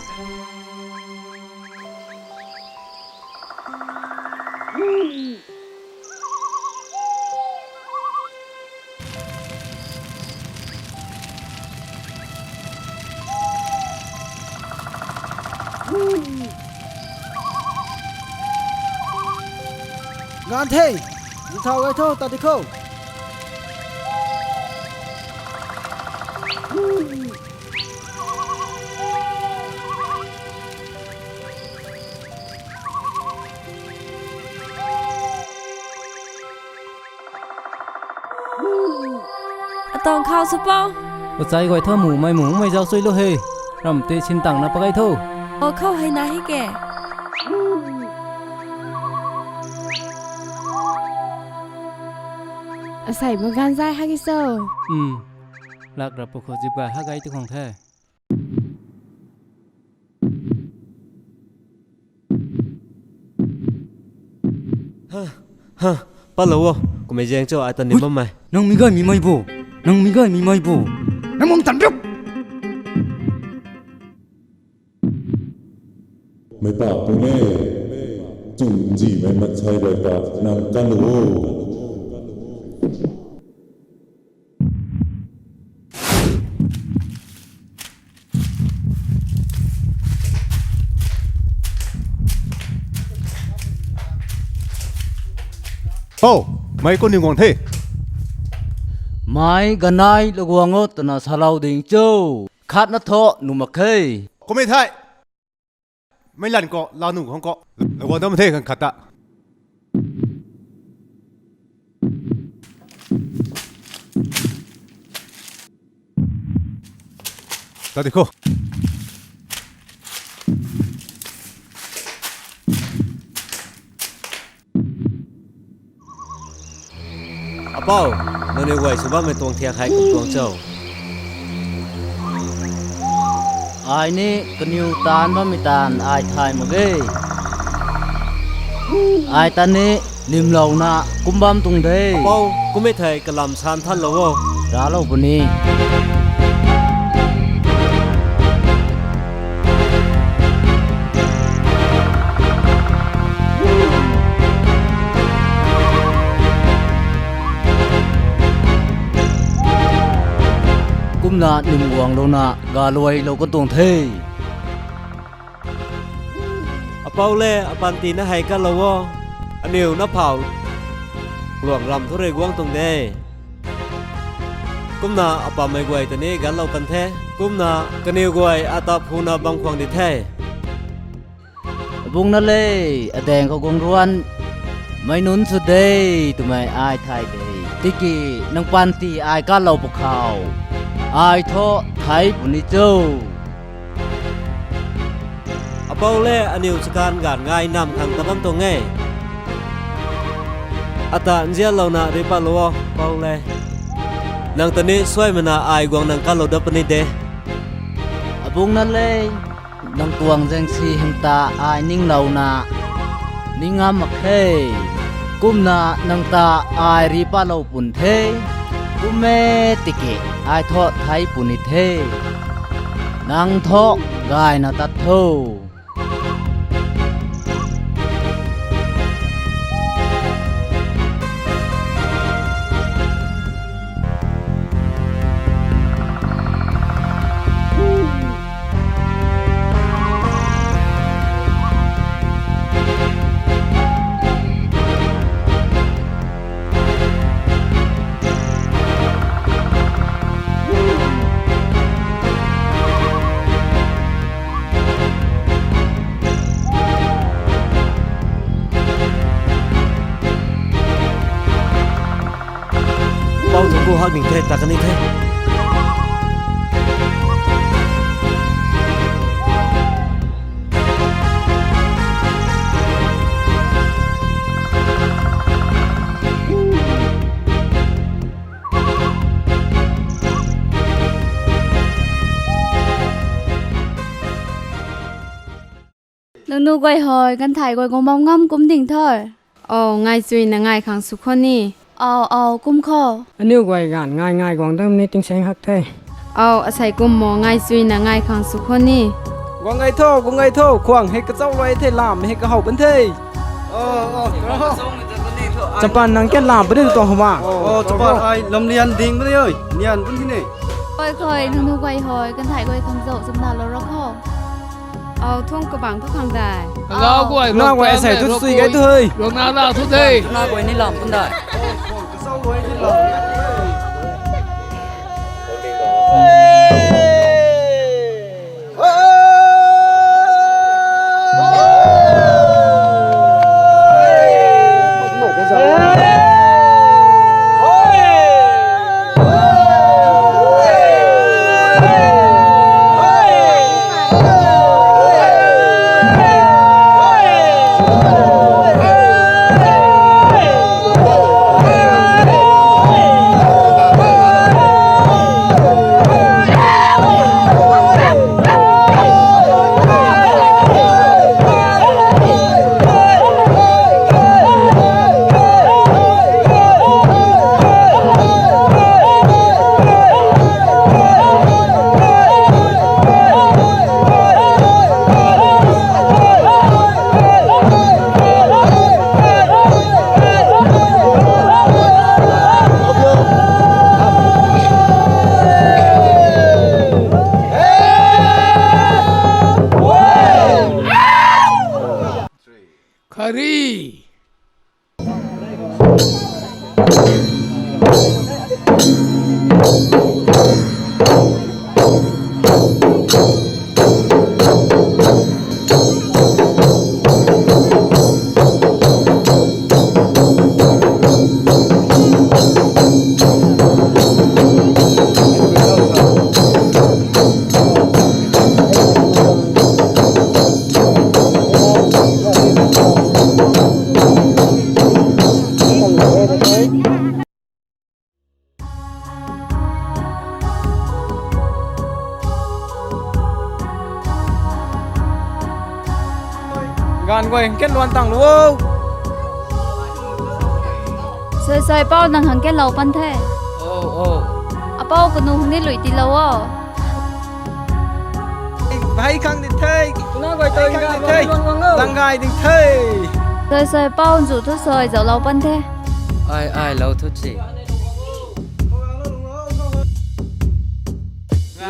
Ngan the, zithau gai tho, ta di kho. Atang khou sw pou. Achai guay tho, mumei mumei zau chui lo he. Ram te sin tang na pakai tho. O khou hei na hi ke. Asei magan zai ha ki so. Um. Lak rap pu khou zip gai ha gai ti khang the. Ha, ha, pa lo o, kumei zeng cho, ai tan ni bam mai. Nang mi gai mi mai bo, nang mi gai mi mai bo. Nang mung tan rup. Mei pa pu ne, chung nzi mei mat sai bai ta nang kan lo o. Hou, mei kou ni guang the. Mei ganai lo guang o twna salou ding cho. Khat na tho nu mak khe. Kou mei thei. Mei lan ko, la nu khang ko. Lo guang dam the kan khat ta. Ta di kho. Apou, nang ni guay sw bammei tuang thiak hei kum tuang cho? Ai ni kaniw taanv bammei taanv ai thay mak ge. Ai tan ni limlouna kum bam tuang de. Apou, kum e thei kalam san than lo o. Raclou puni. Kumna nim guanglouna galuailou kan tuang the. Pou le, apanty na hei kalou o, aniw na phau luang ram thu rui guang tuang de. Kumna apammei guay ta ni ganlou kan the. Kumna kaniw guay ata phuna bam khwang di the. Abung na le, adaeng khou guang ruan, mei nunc sw de, twmei ai thay de. Tiki nang panty ai kalou pwkhou, ai thu thei puni cho. Apou le, aniw chakan ganv ngai nam khang ta bam tuang e. Ata nzianlouna ri patlou o, pou le. Nang ta ni suaimana ai guang nang kalou dat puni de. Abung na le, nang tuang zaengsi hang ta ai ninglouna ning ngam mak khe. Kumna nang ta ai ri patlou pun the. Kum e tiki ai thu thei puni the. Nang thu gayna tat tho. Pou thu ku hak ning the, ta kan ni the. Nangniw guay hei ganthai guay guang bam ngam kum ding the. Ou, ngai chuina ngai khang sw khou ni. Ou, ou, kum khou. Aniw guay ganv ngai ngai guang dam ni tingsaeng hak the. Ou, asei kum mo, ngai chuina ngai khang sw khou ni. Guang ngai tho, guang ngai tho, khwang hei kachau luai the, lam hei kahow kan the. Chapan nang ken lam puni tuang homa. Chapan ai lam lian ding puni oi, lian puni ne. Oi khou, nangniw guay hei ganthai guay khang zauc chamna lou ra khou. Ou, thung kabang thu khang dai. Hello guay, na guay, asei thu sui gai thu hei. Rona la thu de. Na guay ni lam pun dai. Khari. Ganv guay hang ken luan tang lu o. Sui sui pou nang hang ken lou pan the. O, o. Apou kanu hang ni lui ti lou o. Hei khang di the. Kuna guay toi khang di the. Zang gay ding the. Sui sui pou nzu thu sui zauc lou pan the. Ai, ai, lou thu si.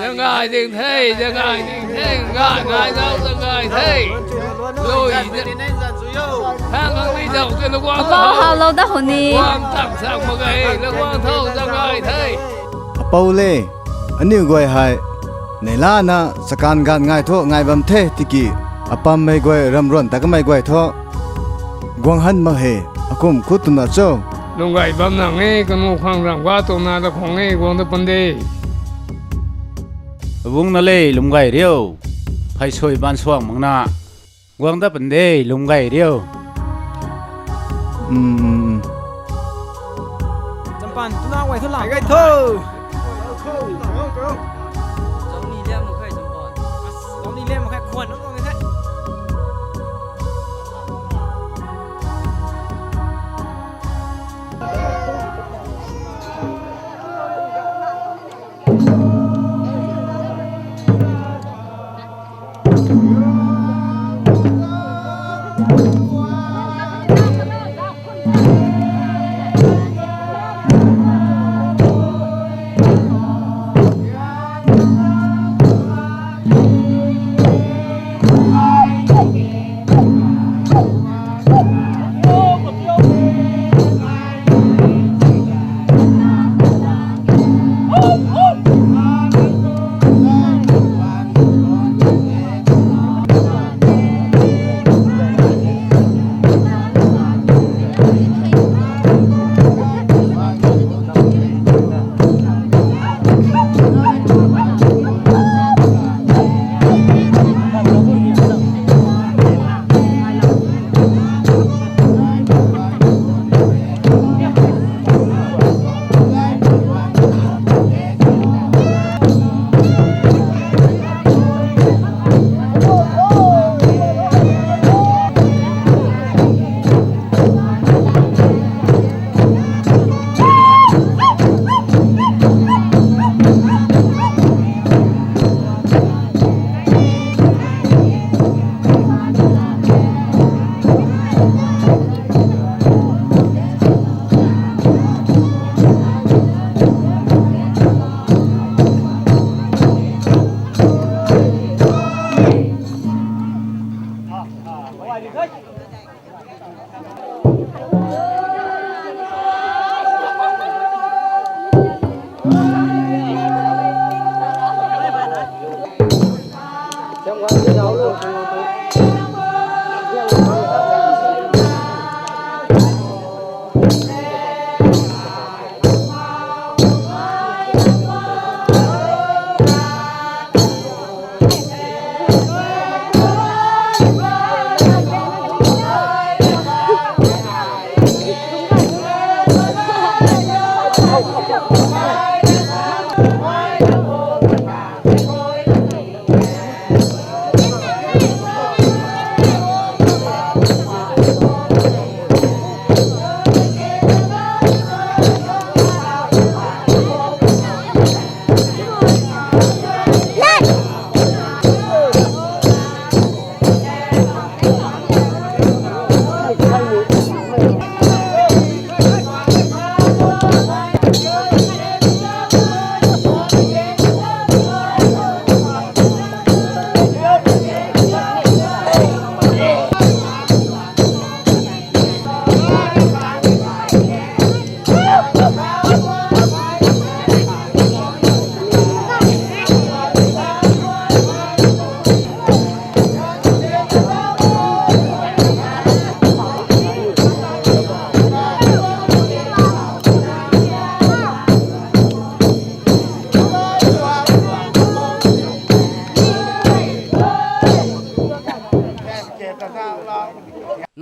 Zangai ding the, zangai ding the, ngai ngai zau zangai the. Lui, thang ang ni zau ke lu guang. Apou hau lou da hou ni. Guang tang sang mak ge, lu guang thau zangai the. Apou le, aniu guay hei neihla na chakan gan ngai thu ngai bam the tiki, apammei guay ramruan ta kamei guay thu guang han mak he, akum khut twna cho. Lunggai bam nang e, kanu khang ram ga twna da khang e, guang da pan de. Abung na le, lunggai riu. Phai sui ban suang mak na. Guang da pan de, lunggai riu. Hmm. Champan, tuna guay thu lam. Gai tho. Zauc ni liam mak khe, Champan. Zauc ni liam mak khe, khwan nunc guang the.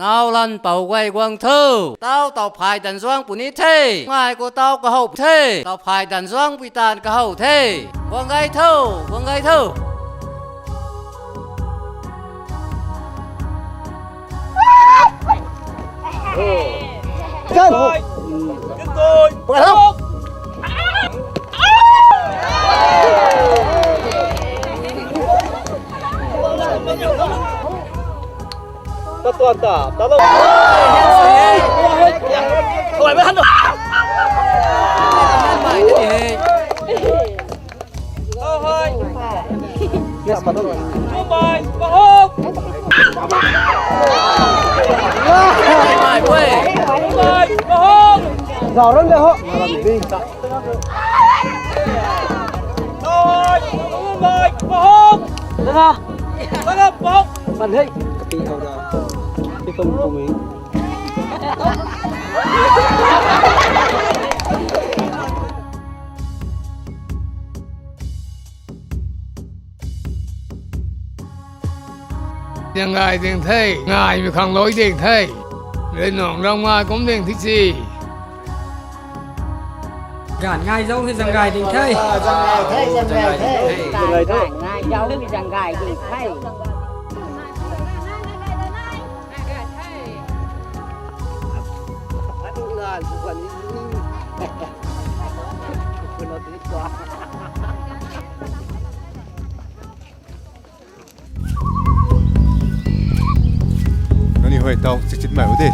Nau lan pou guay guang tho. Tau tau phay dan zuang puni the. Ngai khou tau kahow the. Tau phay dan zuang pui taanv kahow the. Guang gay tho, guang gay tho. Kan. Kan. Ta tuan ta, ta lo. Hoi, hoi. Tumbai, pahop! Tumbai, pahop! Zauc ram le ho. Tumbai, pahop! Dana. Dana, pahop! Pan hei. Kapi hau da. Pi kum kum e. Zang gay ding the, ngaymei khang lui ding the. Rui nung ram ngai kum ding thi si. Gan ngai zauc hei zang gay ding the. Zang gay the, zang gay the. Gan ngai zauc hei zang gay ding the. Nangniw hei tau chikchit mai u de.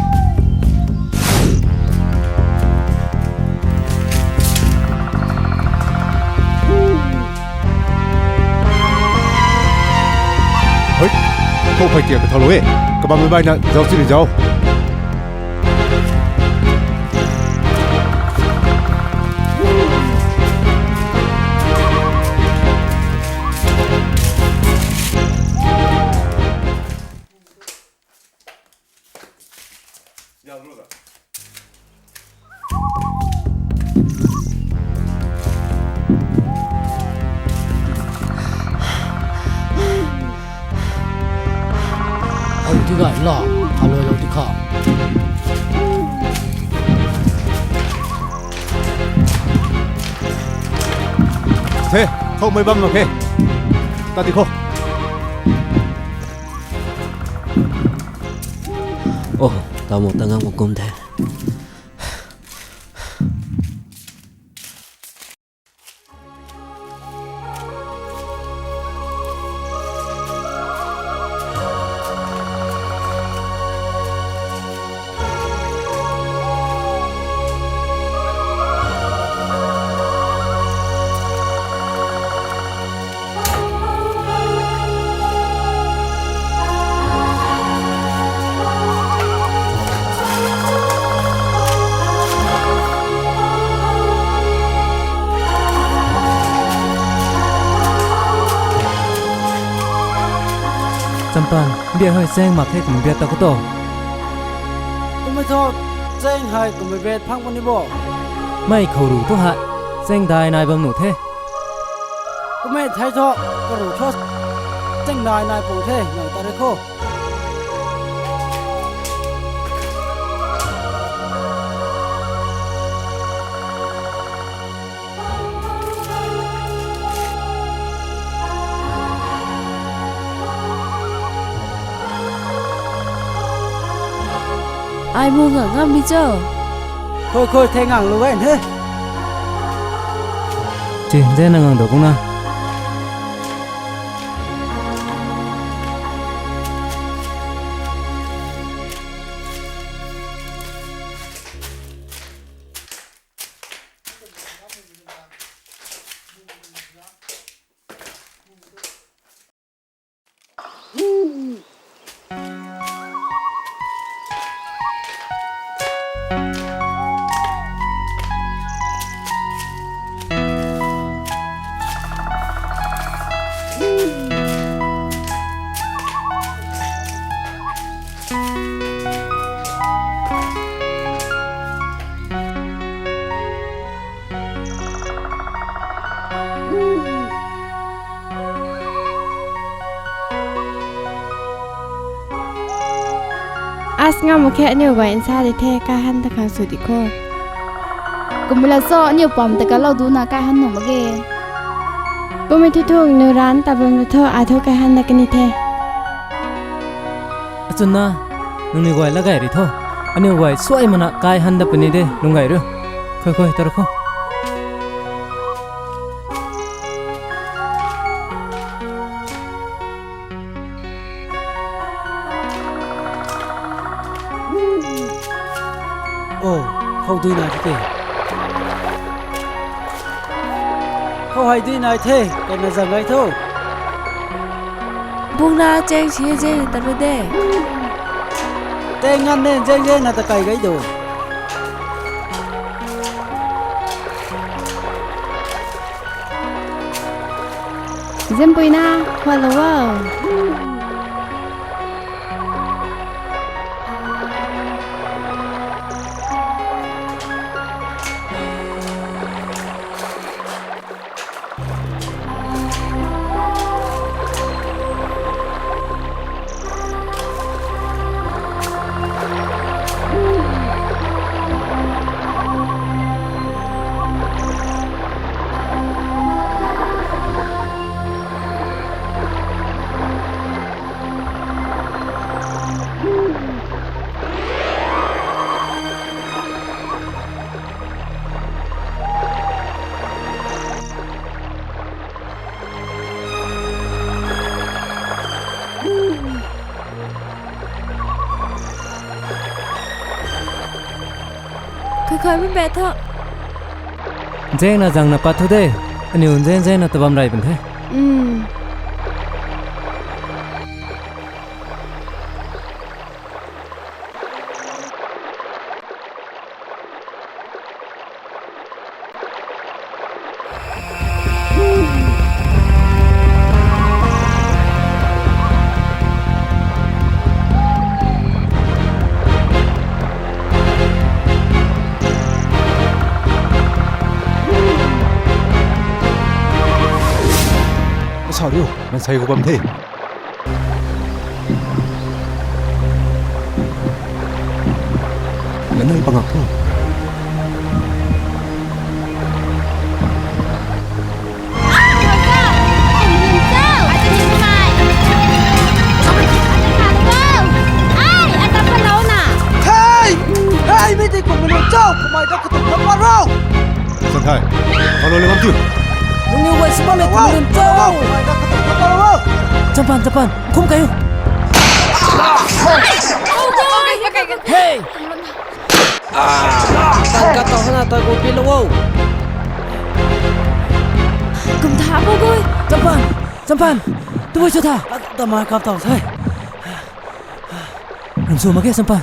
Hei, khou phey tiak kathalou e. Kabam mei baina zauc chini zauc. Hei, ti gay la, halou lou ti kha. The, khou mei bam mak khe. Tat di khou. Oh, tau mo ta ngang kum the. Champan, bia hei cheng mak khe kum bia ta khou to. Kummei thu, cheng hei kummei bet phang puni bo. Mei khou ru thu hei, cheng dai nai bam nuh the. Kummei thei thu, karu thu, cheng dai nai pung the, nang ta re khou. Ai mu ngang ngam mi cho? Khoi khoi, the ngang lu gay the. Chi, de na ngang do kung na. As ngam mak khe, aniu guay nsa di the, kai han ta khang sw di kho. Kumla cho, aniu pam ta kalou duna kai han nuh mak ge. Kummei thu thung nu ran ta bam na tho, a thu kai han na kani the. Achun na, nangniw guay la gay ri tho. Aniu guay suai mana kai han da puni de, lung gay ru. Khoi khoi, tar kho. O, khou dui nai the. Khou hei dui nai the, kana zang gay tho. Pungna cheng si zeng ta ru de. Tei ngan ne zeng zeng na ta kai gai do. Zempuina, khualou o. Khaikhaimei be tho. Nzengna zangna pat thu de. Aniu nzeng nzengna tabam rey bun the. Sa riu, mansei khou bam the. Lanei pangak tho. Hei! Hei, mi tei kum mei chau, kamei ta katuk na pa rau. Santhai, kalo le bam tu. Nungniw guay sw bam e, kum mei chau. Kamei ta katuk na pa rau. Champan, champan, kum kayo. Hey! Tan kap tau hana ta kum pi lo o. Kum tha po goi. Champan, champan, tu bui sw tha. Tamei kap tau the. Ram sw mak ge, champan.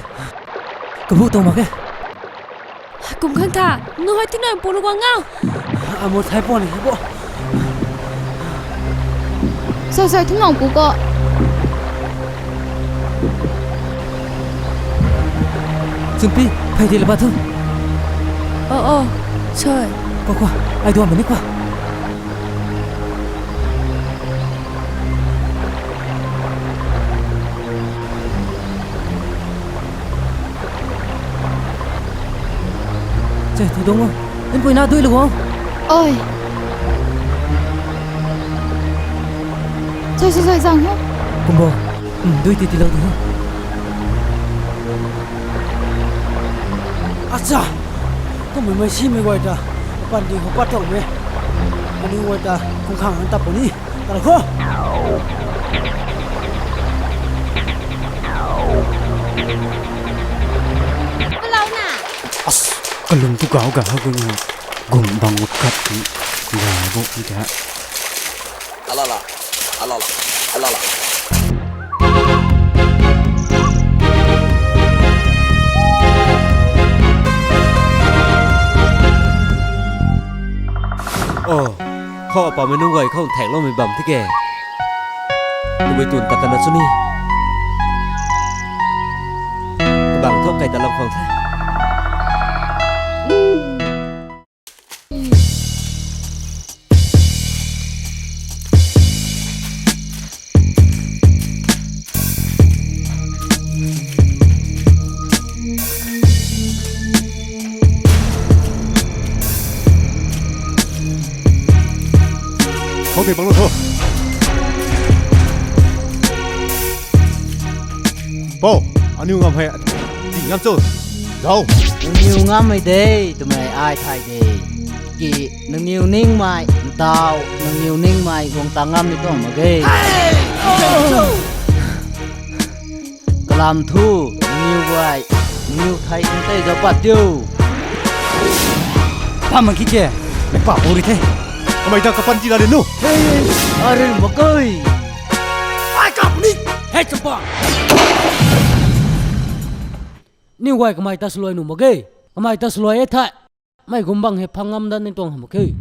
Kabu tau mak ge. Kum khang tha, nu hei thingnoimpu lu guang ngau. Amu thai pon ni bo. Soi soi thingnoimpu ko. Chunpi, phey di la ba thu. O, o, soi. Kwa, kwa, ai duan mani kwa. Che, tu dong o. Npuina dui lu o. Oi. Soi, soi, soi, zang ho. Kumbo. Hmm, dui ti ti lo tu ho. Acha. Kummei mei simei guay ta. Pan di ho pat tau me. Kaniw guay ta. Kung khang han tap puni. Tala kho. As, kalung tu gau ga ha gung ha. Gung bang kat ti. Ga bo ni ka. Alala, alala, alala. Oh. Khou apamei nunc guay khou nthaekloumei bam tike. Nunc guay tun ta kana chu ni. Kabang thou kai ta lam khang the. Khou tei bang lo tho. Pou, aniu ngam hei, ti ngam cho. Zau. Nangniw ngammei de, twmei ai thay de. Ki, nangniw ningmei, ntau, nangniw ningmei guang ta ngam ni tuang mak ge. Kalam thu, nangniw guay, nangniw thei kung tei zau pat diu. Pam mak ki ke, mei pa puri the. Kamei ta kapan ti la le nu. Hey, arui mak koi. Ai kap Hei, Champan! Niw guay kamei ta swluai nuh mak ge. Kamei ta swluai e thei, mei gumbang hei phang ngam dat ni tuang hamh mak khe.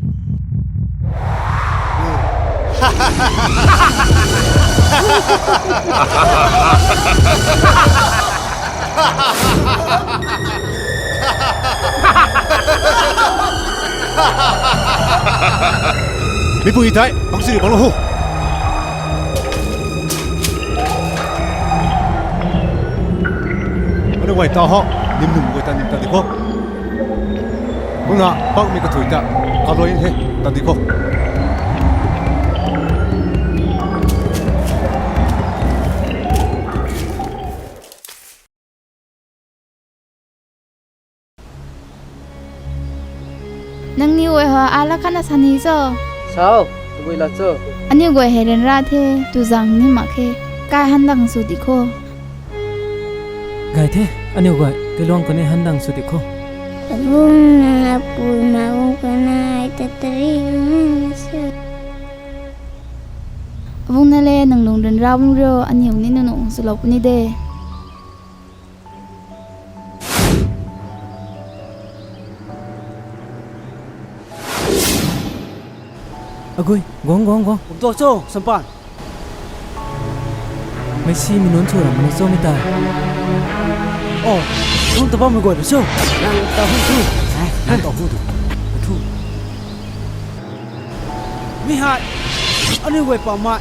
Mipui tei, bang sini bang lo hu. Aniu guay ta ho, nim num guay ta nim ta di kho. Kumna, pakmei kathui ta, kaloi the, ta di kho. Nangniw guay ho, ala khatna sa ni cho? Sao, tabui la cho? Aniu guay hei ryanra the, tu zang ni mak khe. Kai handang sw di kho. Gay the, aniu guay, kailuang kani handang sw di kho. Abung nang apui ma ung kanai tatari sa. Abung na le, nang lung ryanra bung rio, aniu ni nunung swlou puni de. Agui, guang, guang, guang. Kum tu cho, Champan? Meisimei nunc sw ram na cho mi ta? Oh, nunc ta bammei guay na cho? Nang ta hu tu. Eh, nang ta hu tu. Thu. Mi hei, aniu guay pa mai.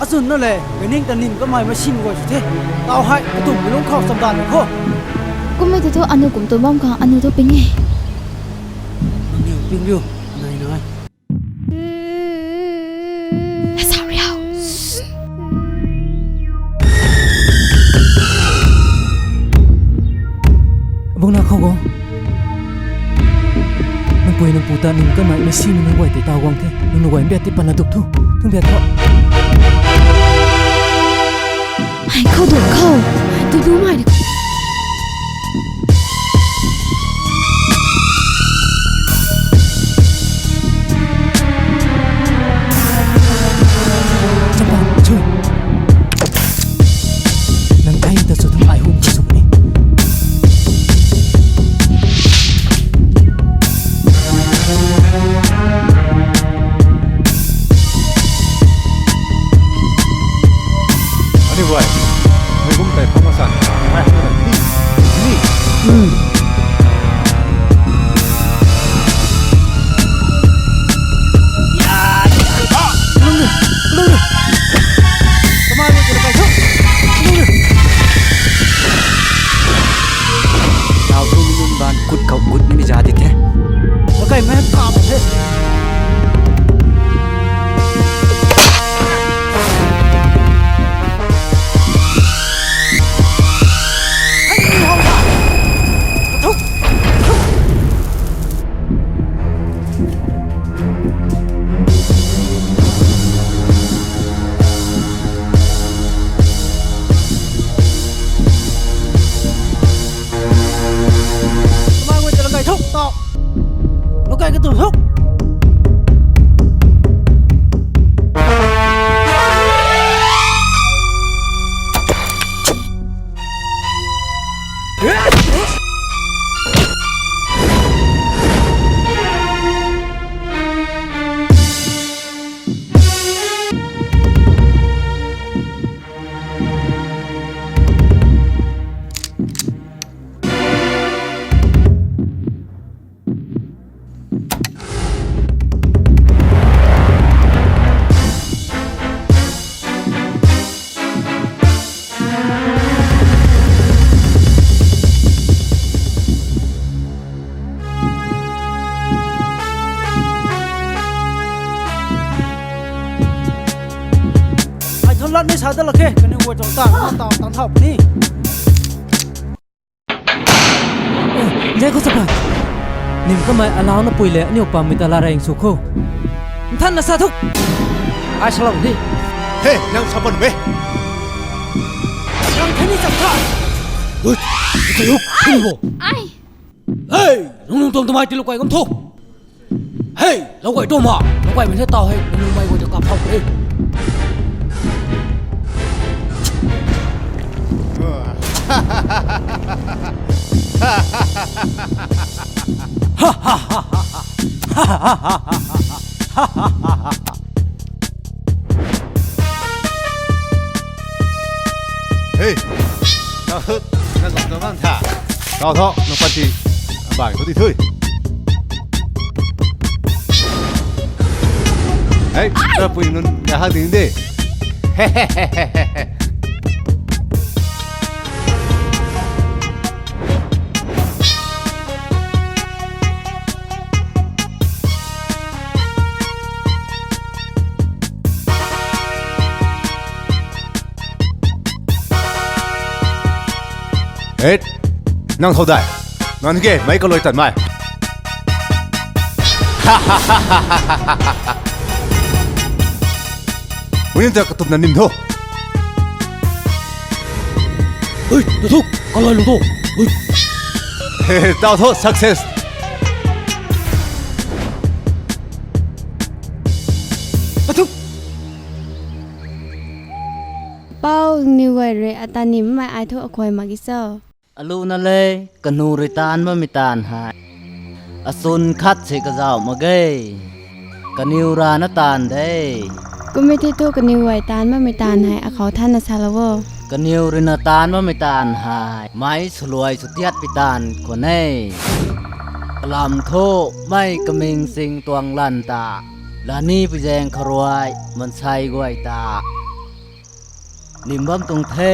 Achwn na le, kaning ta nim kamei meisimei guay sw the. Tau hei, katumhmei lungc khou chamdan kho. Kummei tu thu aniu kum tu bam khang aniu tu ping e. Aniu ping riu, nai nai. Sa riu. Abung na khou go. Nang pui nang pu ta nim kamei meisimei nunc guay tei tau guang the. Nang nu guay mbiat tei pana duk thu. Thung biat tho. Ai, khou duk khou. Tu du mai de. Champan, chui. Nang ai ta sw thang ai hum ta sw ni. Aniu guay, mei bum tei phang masan, mei hang ni, ni. Hmm. Nau thu mi nunc ban kut khou kut ni mi za di the. Lakai mei kam the. Kamei guay ta lakai thuk tau. Lakai katu thuk. Ai thon lat ni sa da lak khe, kaniw guay tuang ta, ta, ta, ta hau ni. Eh, Jai khou sa pha. Nim kamei alau na pui le, aniu pam mi ta la reng sw khou. Nthan na sa thuk. Ai sa lam ni. He, nang sa pan me. Nang thani chak tha. Ui, ui, ui, ui, bo. Ai. Hey, nung nung tuang tamei ti lukai kam thu. Hey, lau guay tu ma, lau guay mei the tau hei, nang mei guay tu kap thau e. Hey, tau thu, nang kum tuang ngam tha. Tau thu, nang panty, abai thu di thui. Hey, nang pui nunc, ya hak ding de. Hei, nang thow dai. Nang ke, mei kalui tan mei. Mui ta katup na nim tho. Ui, na thu, kalui lung tho. Ui. Tau tho, success. Na thu. Pou, niw guay rui ata nim mei ai thu akhuay mak ki cho. Alu na le, kanu rui taanv bammei taanv hei. Achun khat si kazauh mak ge. Kaniw rana taanv de. Kum e the thu kaniw guay taanv bammei taanv hei akhou than na salou o. Kaniw rui na taanv bammei taanv hei. Mei swluai sw tiat pi taanv khwan e. Kalam thu mei kaming sing tuang lan ta. Lani pi zaeng kharuai, mansei guay ta. Nim bam tuang the.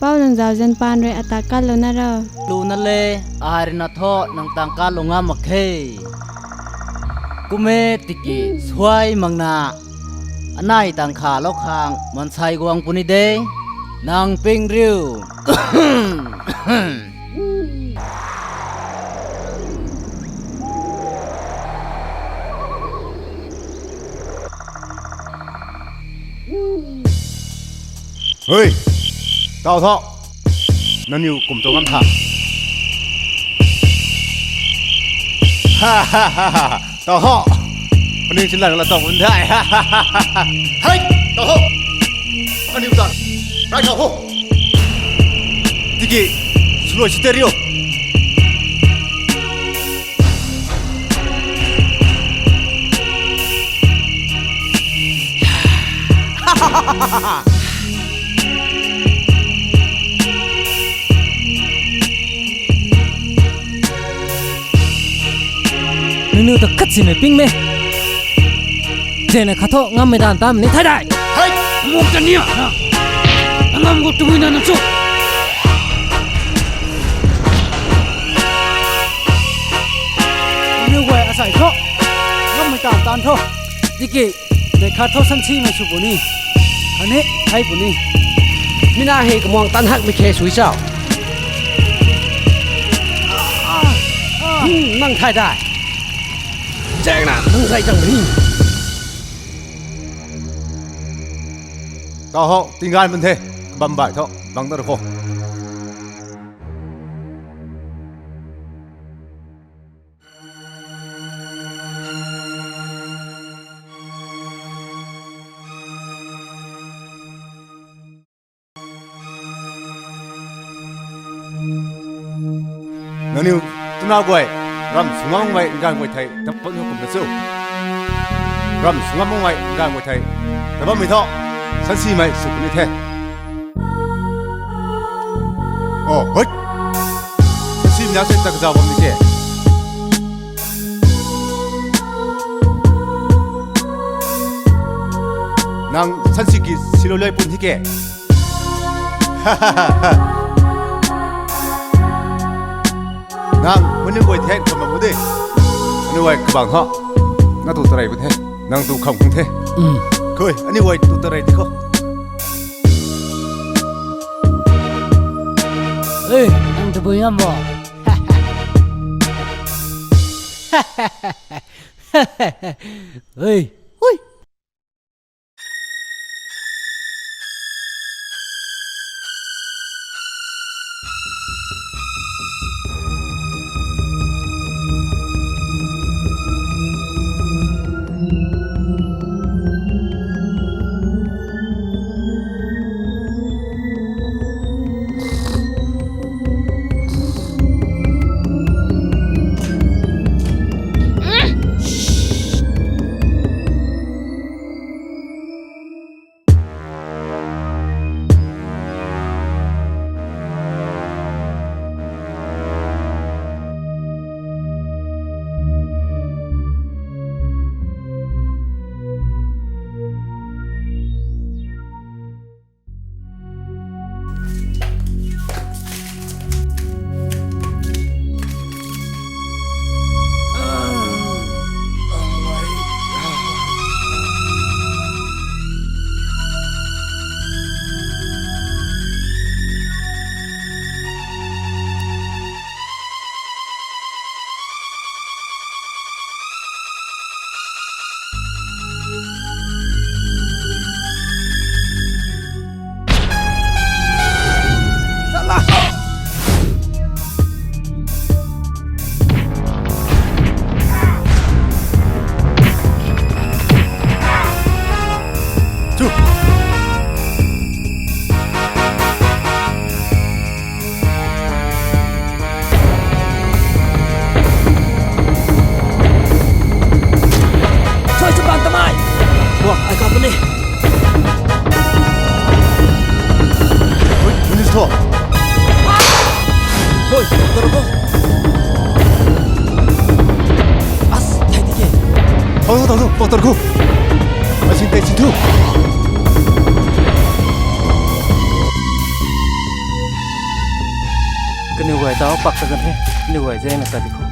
Pou nang zauzian paan rui atak kalou na ro. Lu na le, ai rui na thu nang tang kalou ngam mak khe. Kum e tiki suai mak na. Anei tang kha lou khang mansei guang puni de. Nang ping riu. Hui! Tau tho! Nangniw kum tuang ngam tha. Tau tho! Paning sinlan la tau bun thai. Hei! Tau tho! Nangniw ta rai thau ho! Tiki, swluai sw tei riu. Nunu ta khat simei ping me. Zena khat tho ngammei dan tam ni thai dai. Hei! Muk ta nia na. Angam gu tui na na chu. Nunu guay asai tho. Ngammei dan tan tho. Tiki, nei khat tho sansimei sw puni. Khatni, hei puni. Mi na hei kamuang tan hakmei khe sui chau. Hmm, nang thai dai. Cheng na, nang zai chang ni. Tau ho, tinggan bun the, bam bai tho, bang dar kho. Nangniw twna guay, ram sungam mei nganv guay thei, tabam kum na chu. Ram sungam mei nganv guay thei, tabam mei tho, sansimei sw puni the. Oh, hoi. Sansimei na se tak zau bam ni ke. Nang sansi ki silou lei pun hi ke. Nang mani guay the kham bam de. Ani guay kabang ha. Na tu tarai bu the. Nang tu kham kung the. Koi, ani guay tu tarai di kho. Ei, nang tabui ngam bo? Ei, hui. Tau tau tau, pau tar khou. Ai sin tei sin thu. Kaniw guay tau pak ta kan the. Kaniw guay zeng na ta di khou.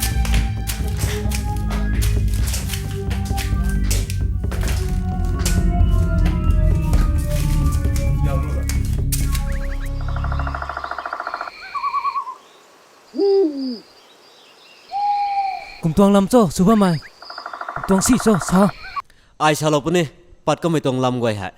Kum tuang lam cho, sw bammei. Kum tuang si cho, sa. Ai salou puni, pat kamei tuang lam guay hei.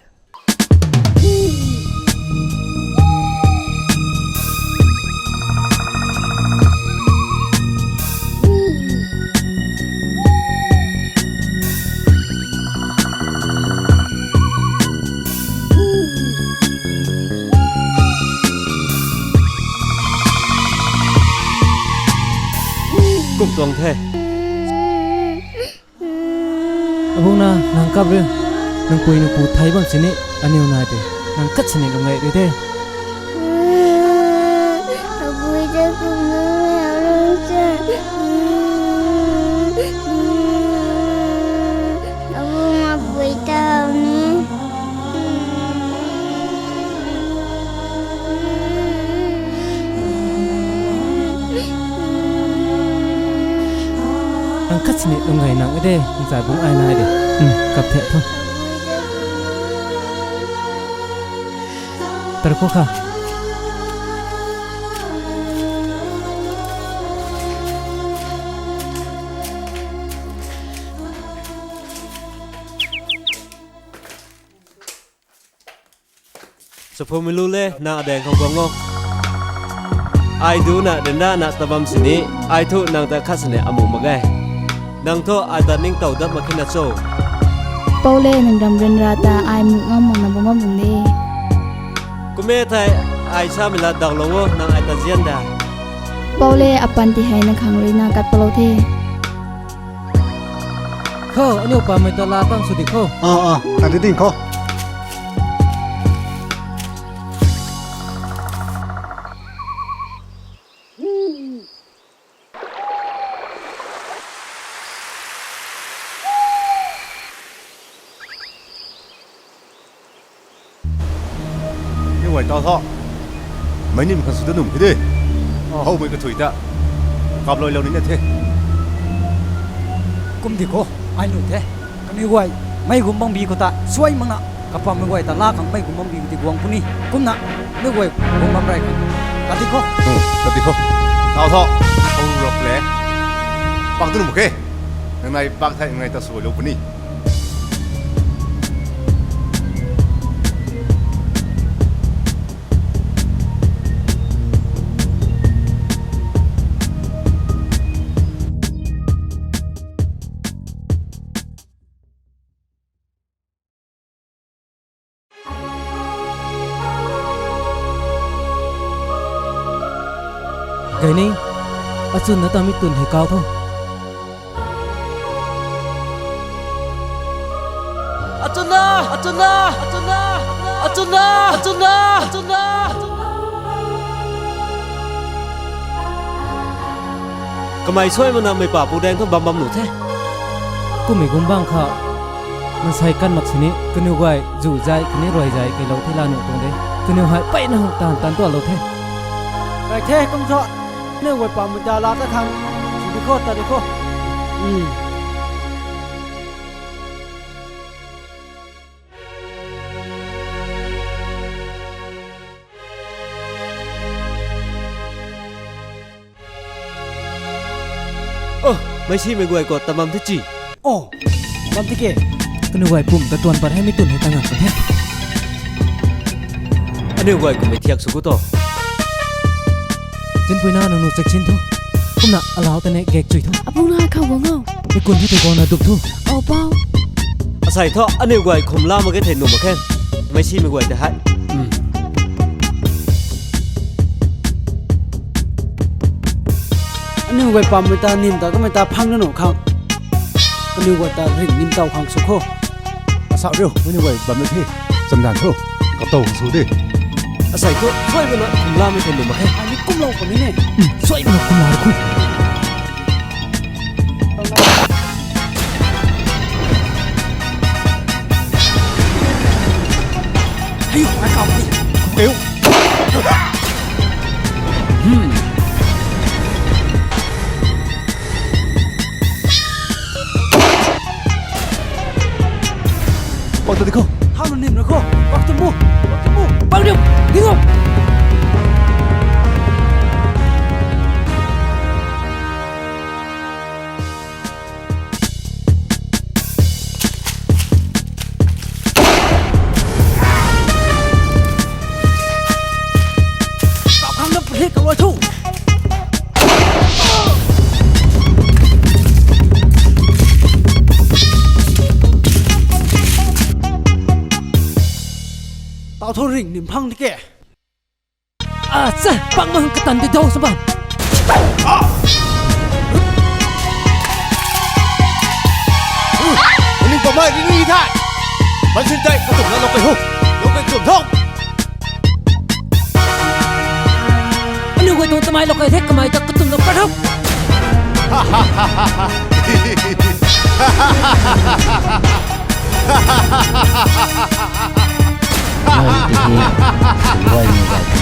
Kum tuang the. Abuna, nang kap ri, nang pui nang pu thei bam sini, aniu nai te, nang khat sini lung ngai ri de. Abui de kum nang lung sa. Abuna pui tau ni. Nang khat sini lung ngai nang de, nang chai bung ai nai de. Hmm, kap the thu. Tar khou kha. Chaphumei lu le, nang adaeng khou guang o. Ai du na, denda na, tabam sini, ai thu nang ta khat sini amu mak ge. Nang thu ai ta ningtow dat mak khe na cho. Pau le, nang ram ryanra ta ai mu ngam mak na bam bam bung de. Kume thei, ai samei la daklou o, nang ai ta zian da. Pau le, apan ti hei na khang rui na kat palou the. Kho, aniu pamei ta la tang sw di kho. Ah, ah, ta di ding kho. Ni guay tau tho. Mei nim khan sw da num khe de. Oh. Howmei kathui ta. Kap lui lou ni na the. Kum di kho, ai nu the. Kaniw guay, mei gum bang bi khou ta, suai mak na. Kapam mei guay ta la khang mei gum bang bi khou ti guang puni. Kumna, mei guay gum bam rai khang. Kat di kho. Hmm, kat di kho. Tau tho. Hou rap le. Pak tu num khe. Nang nai pak thei nang nai ta sw lou puni. Gay ni, achwn na ta mi twn hei kau tho. Achwn na, achwn na, achwn na, achwn na, achwn na, achwn na. Kamei suai mana mei pa pu daeng thu bam bam nu the. Kummei gum bang kha, mansei kan mak sini, kaniw guay, zu zai, kani rui zai, kei lou the la nu tuang de. Kaniw hei, peyna hang tan tan tualou the. Kai the, kum tho. Kaniw guay pamei ta la ta khang. Sw di kho, ta di kho. Hmm. Oh, meisimei guay khou tabam the chi. Oh, bam the ke. Kaniw guay pum ta tuan pat hei mi twn hei ta ngan pat the. Aniu guay kummei thiak sw ku tho. Zinpuina nangniw check sin tho. Kumna alau ta ne gek chui tho. Abuna khou guang o. Mi kun the tei guang na dup tho. Oh, pau. Asei tho, aniu guay khum la mak ge thei nu mak khe. Meisimei guay ta hei. Hmm. Aniu guay pamei ta nim ta kamei ta phang na nu khang. Kaniw guay ta ring nim tau khang sw kho. Asa riu, aniu guay bam na the. Chamdan tho. Katow sw de. Asei tho, suai mana khum la mak ge thei nu mak khe. Ai ni kum lou puni ne. Hmm, suai mana khum la khu. Dikho, thau na nim ra kho. Pak tu mu, pak tu mu, pak nim, ding o. Tau khang na phe ka loi thu. Tau thu ring nim phang di ke. A, sa, pak mang katan di dou sa bam. Ning pamai ri ni thai. Ban sin tai, ka tum na lou kai hu. Lou kai tum thong. Aniu guay tuang tamei lou kai the, kamei ta katum lou pat hou. Nai ti hi, guay ni guay ti.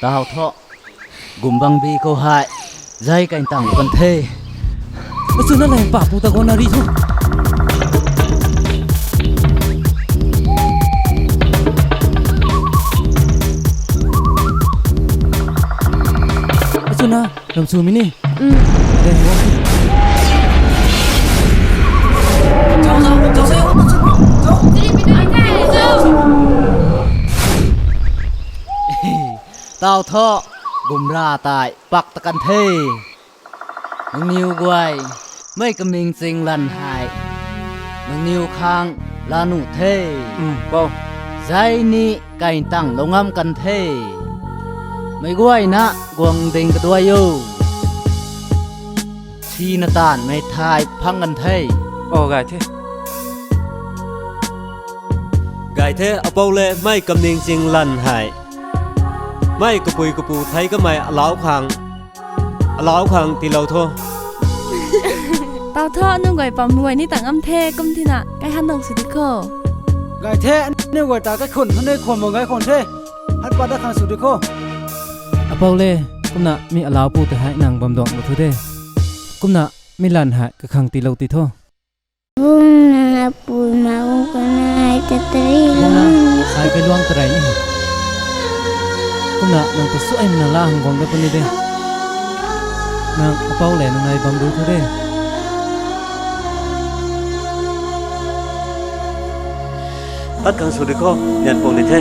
Tau tho, gumbang bi khou hei, zai kai tang kan the. Achu na leng pa pu ta gona ri thu. Achu na, lam su mi ni. Mm. Deng wo. Tau tho, gumra tai, pak ta kan the. Nangniw guay, mei kaming ching lan hei. Nangniw khang la nuh the. Mm, pou. Zai ni kai tang lou ngam kan the. Mei guay na guang ding kaduai o. Si na taanv mei thai phang kan the. O, gay the. Gay the, apou le mei kaming ching lan hei. Mei kapui kapu thei kamei alau khang. Alau khang tilou tho. Tau tho, anu guay pam guay ni tang am the, kum tina, kai han dang sw di kho. Gay the, anu guay ta kai khun, anu khwan mang gay khwan the. Han pat da khang sw di kho. Apou le, kumna mi alau pu ta hei nang bam duang lou thu de. Kumna mi lan hei kakhang tilou ti tho. Bung na pui ma u ka na ai ta tari. Bung na, ai kai luang tarai ni. Kumna nang ta suai na la hang bang da puni de. Nang apou le nang ai bam du thu de. Pat khang sw di kho, nian pung di the.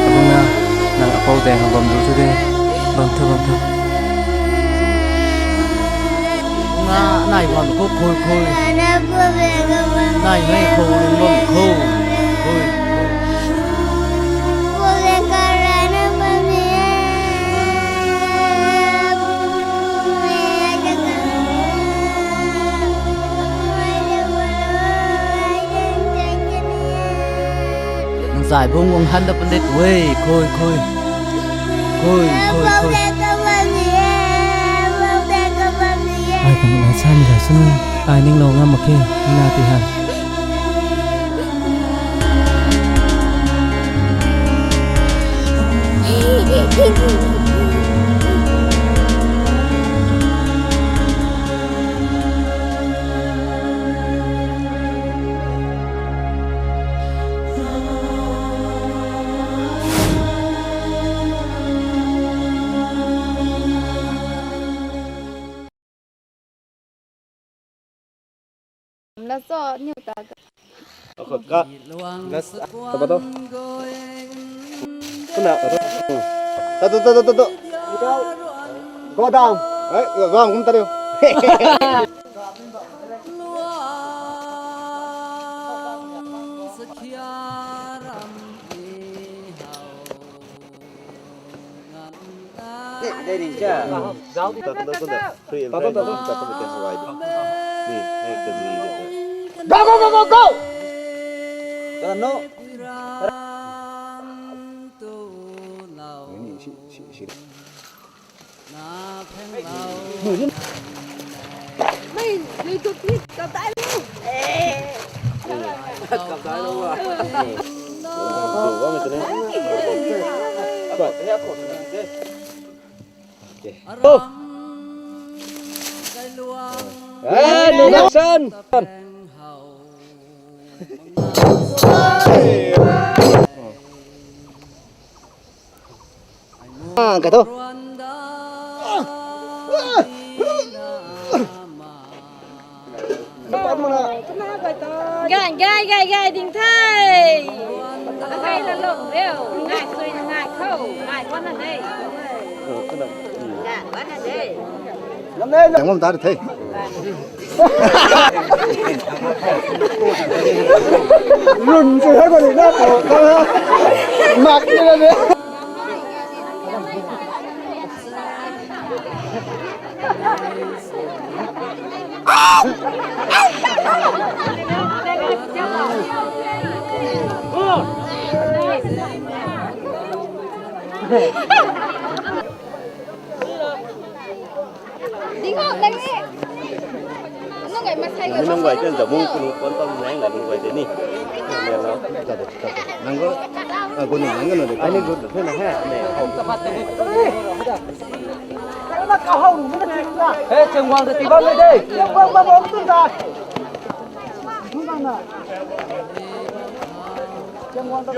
Abuna, nang apou deng bam du thu de, bam thu, bam thu. Nga nai bam khou khui khui. Nai mei khou lung bam khou. Khui, khui. Nang zai bung wang han da pun de tue, khui, khui. Khui, khui, khui. Ai kum na sa mi la sunu, ai ning lou ngam mak khe, na ti han. Lam cho niu ta ka. Ako ka. Gas. Taba to. Kuna. Tatu, tatu, tatu. Go down. Eh, go down, kum tariu. Ring cha. Tato, tato, tato. Free and friendly. Tato, tato. Tato, tato, tato. Ni, ni, tato, ni, tato. Go, go, go, go, go! Tato, no. Ni, si, si, si. Mei, YouTube ni kapdai lu. Kapdai lu a. Duh bam mei tw ni. Eh, no, no, son. Ah, ka tho. Gai, gai, gai, gai, ding the. Gai la lou riu. Ngai sui ngai khou. Ngai kuan na nei. Ngai kuan na nei. Tang bam ta the. Run sui hai bam ni na po. Mak ni na ni. Ding hak leng e. Nung gai masai gai. Nung gai ken jamu kunu kon tam nang gai nung gai de ni. Nang go. Ah, go ni nang go ni. Ani go de na he. Ne. Hei, chengwang de tibam de. Chengwang bam bam tu da. Chengwang da.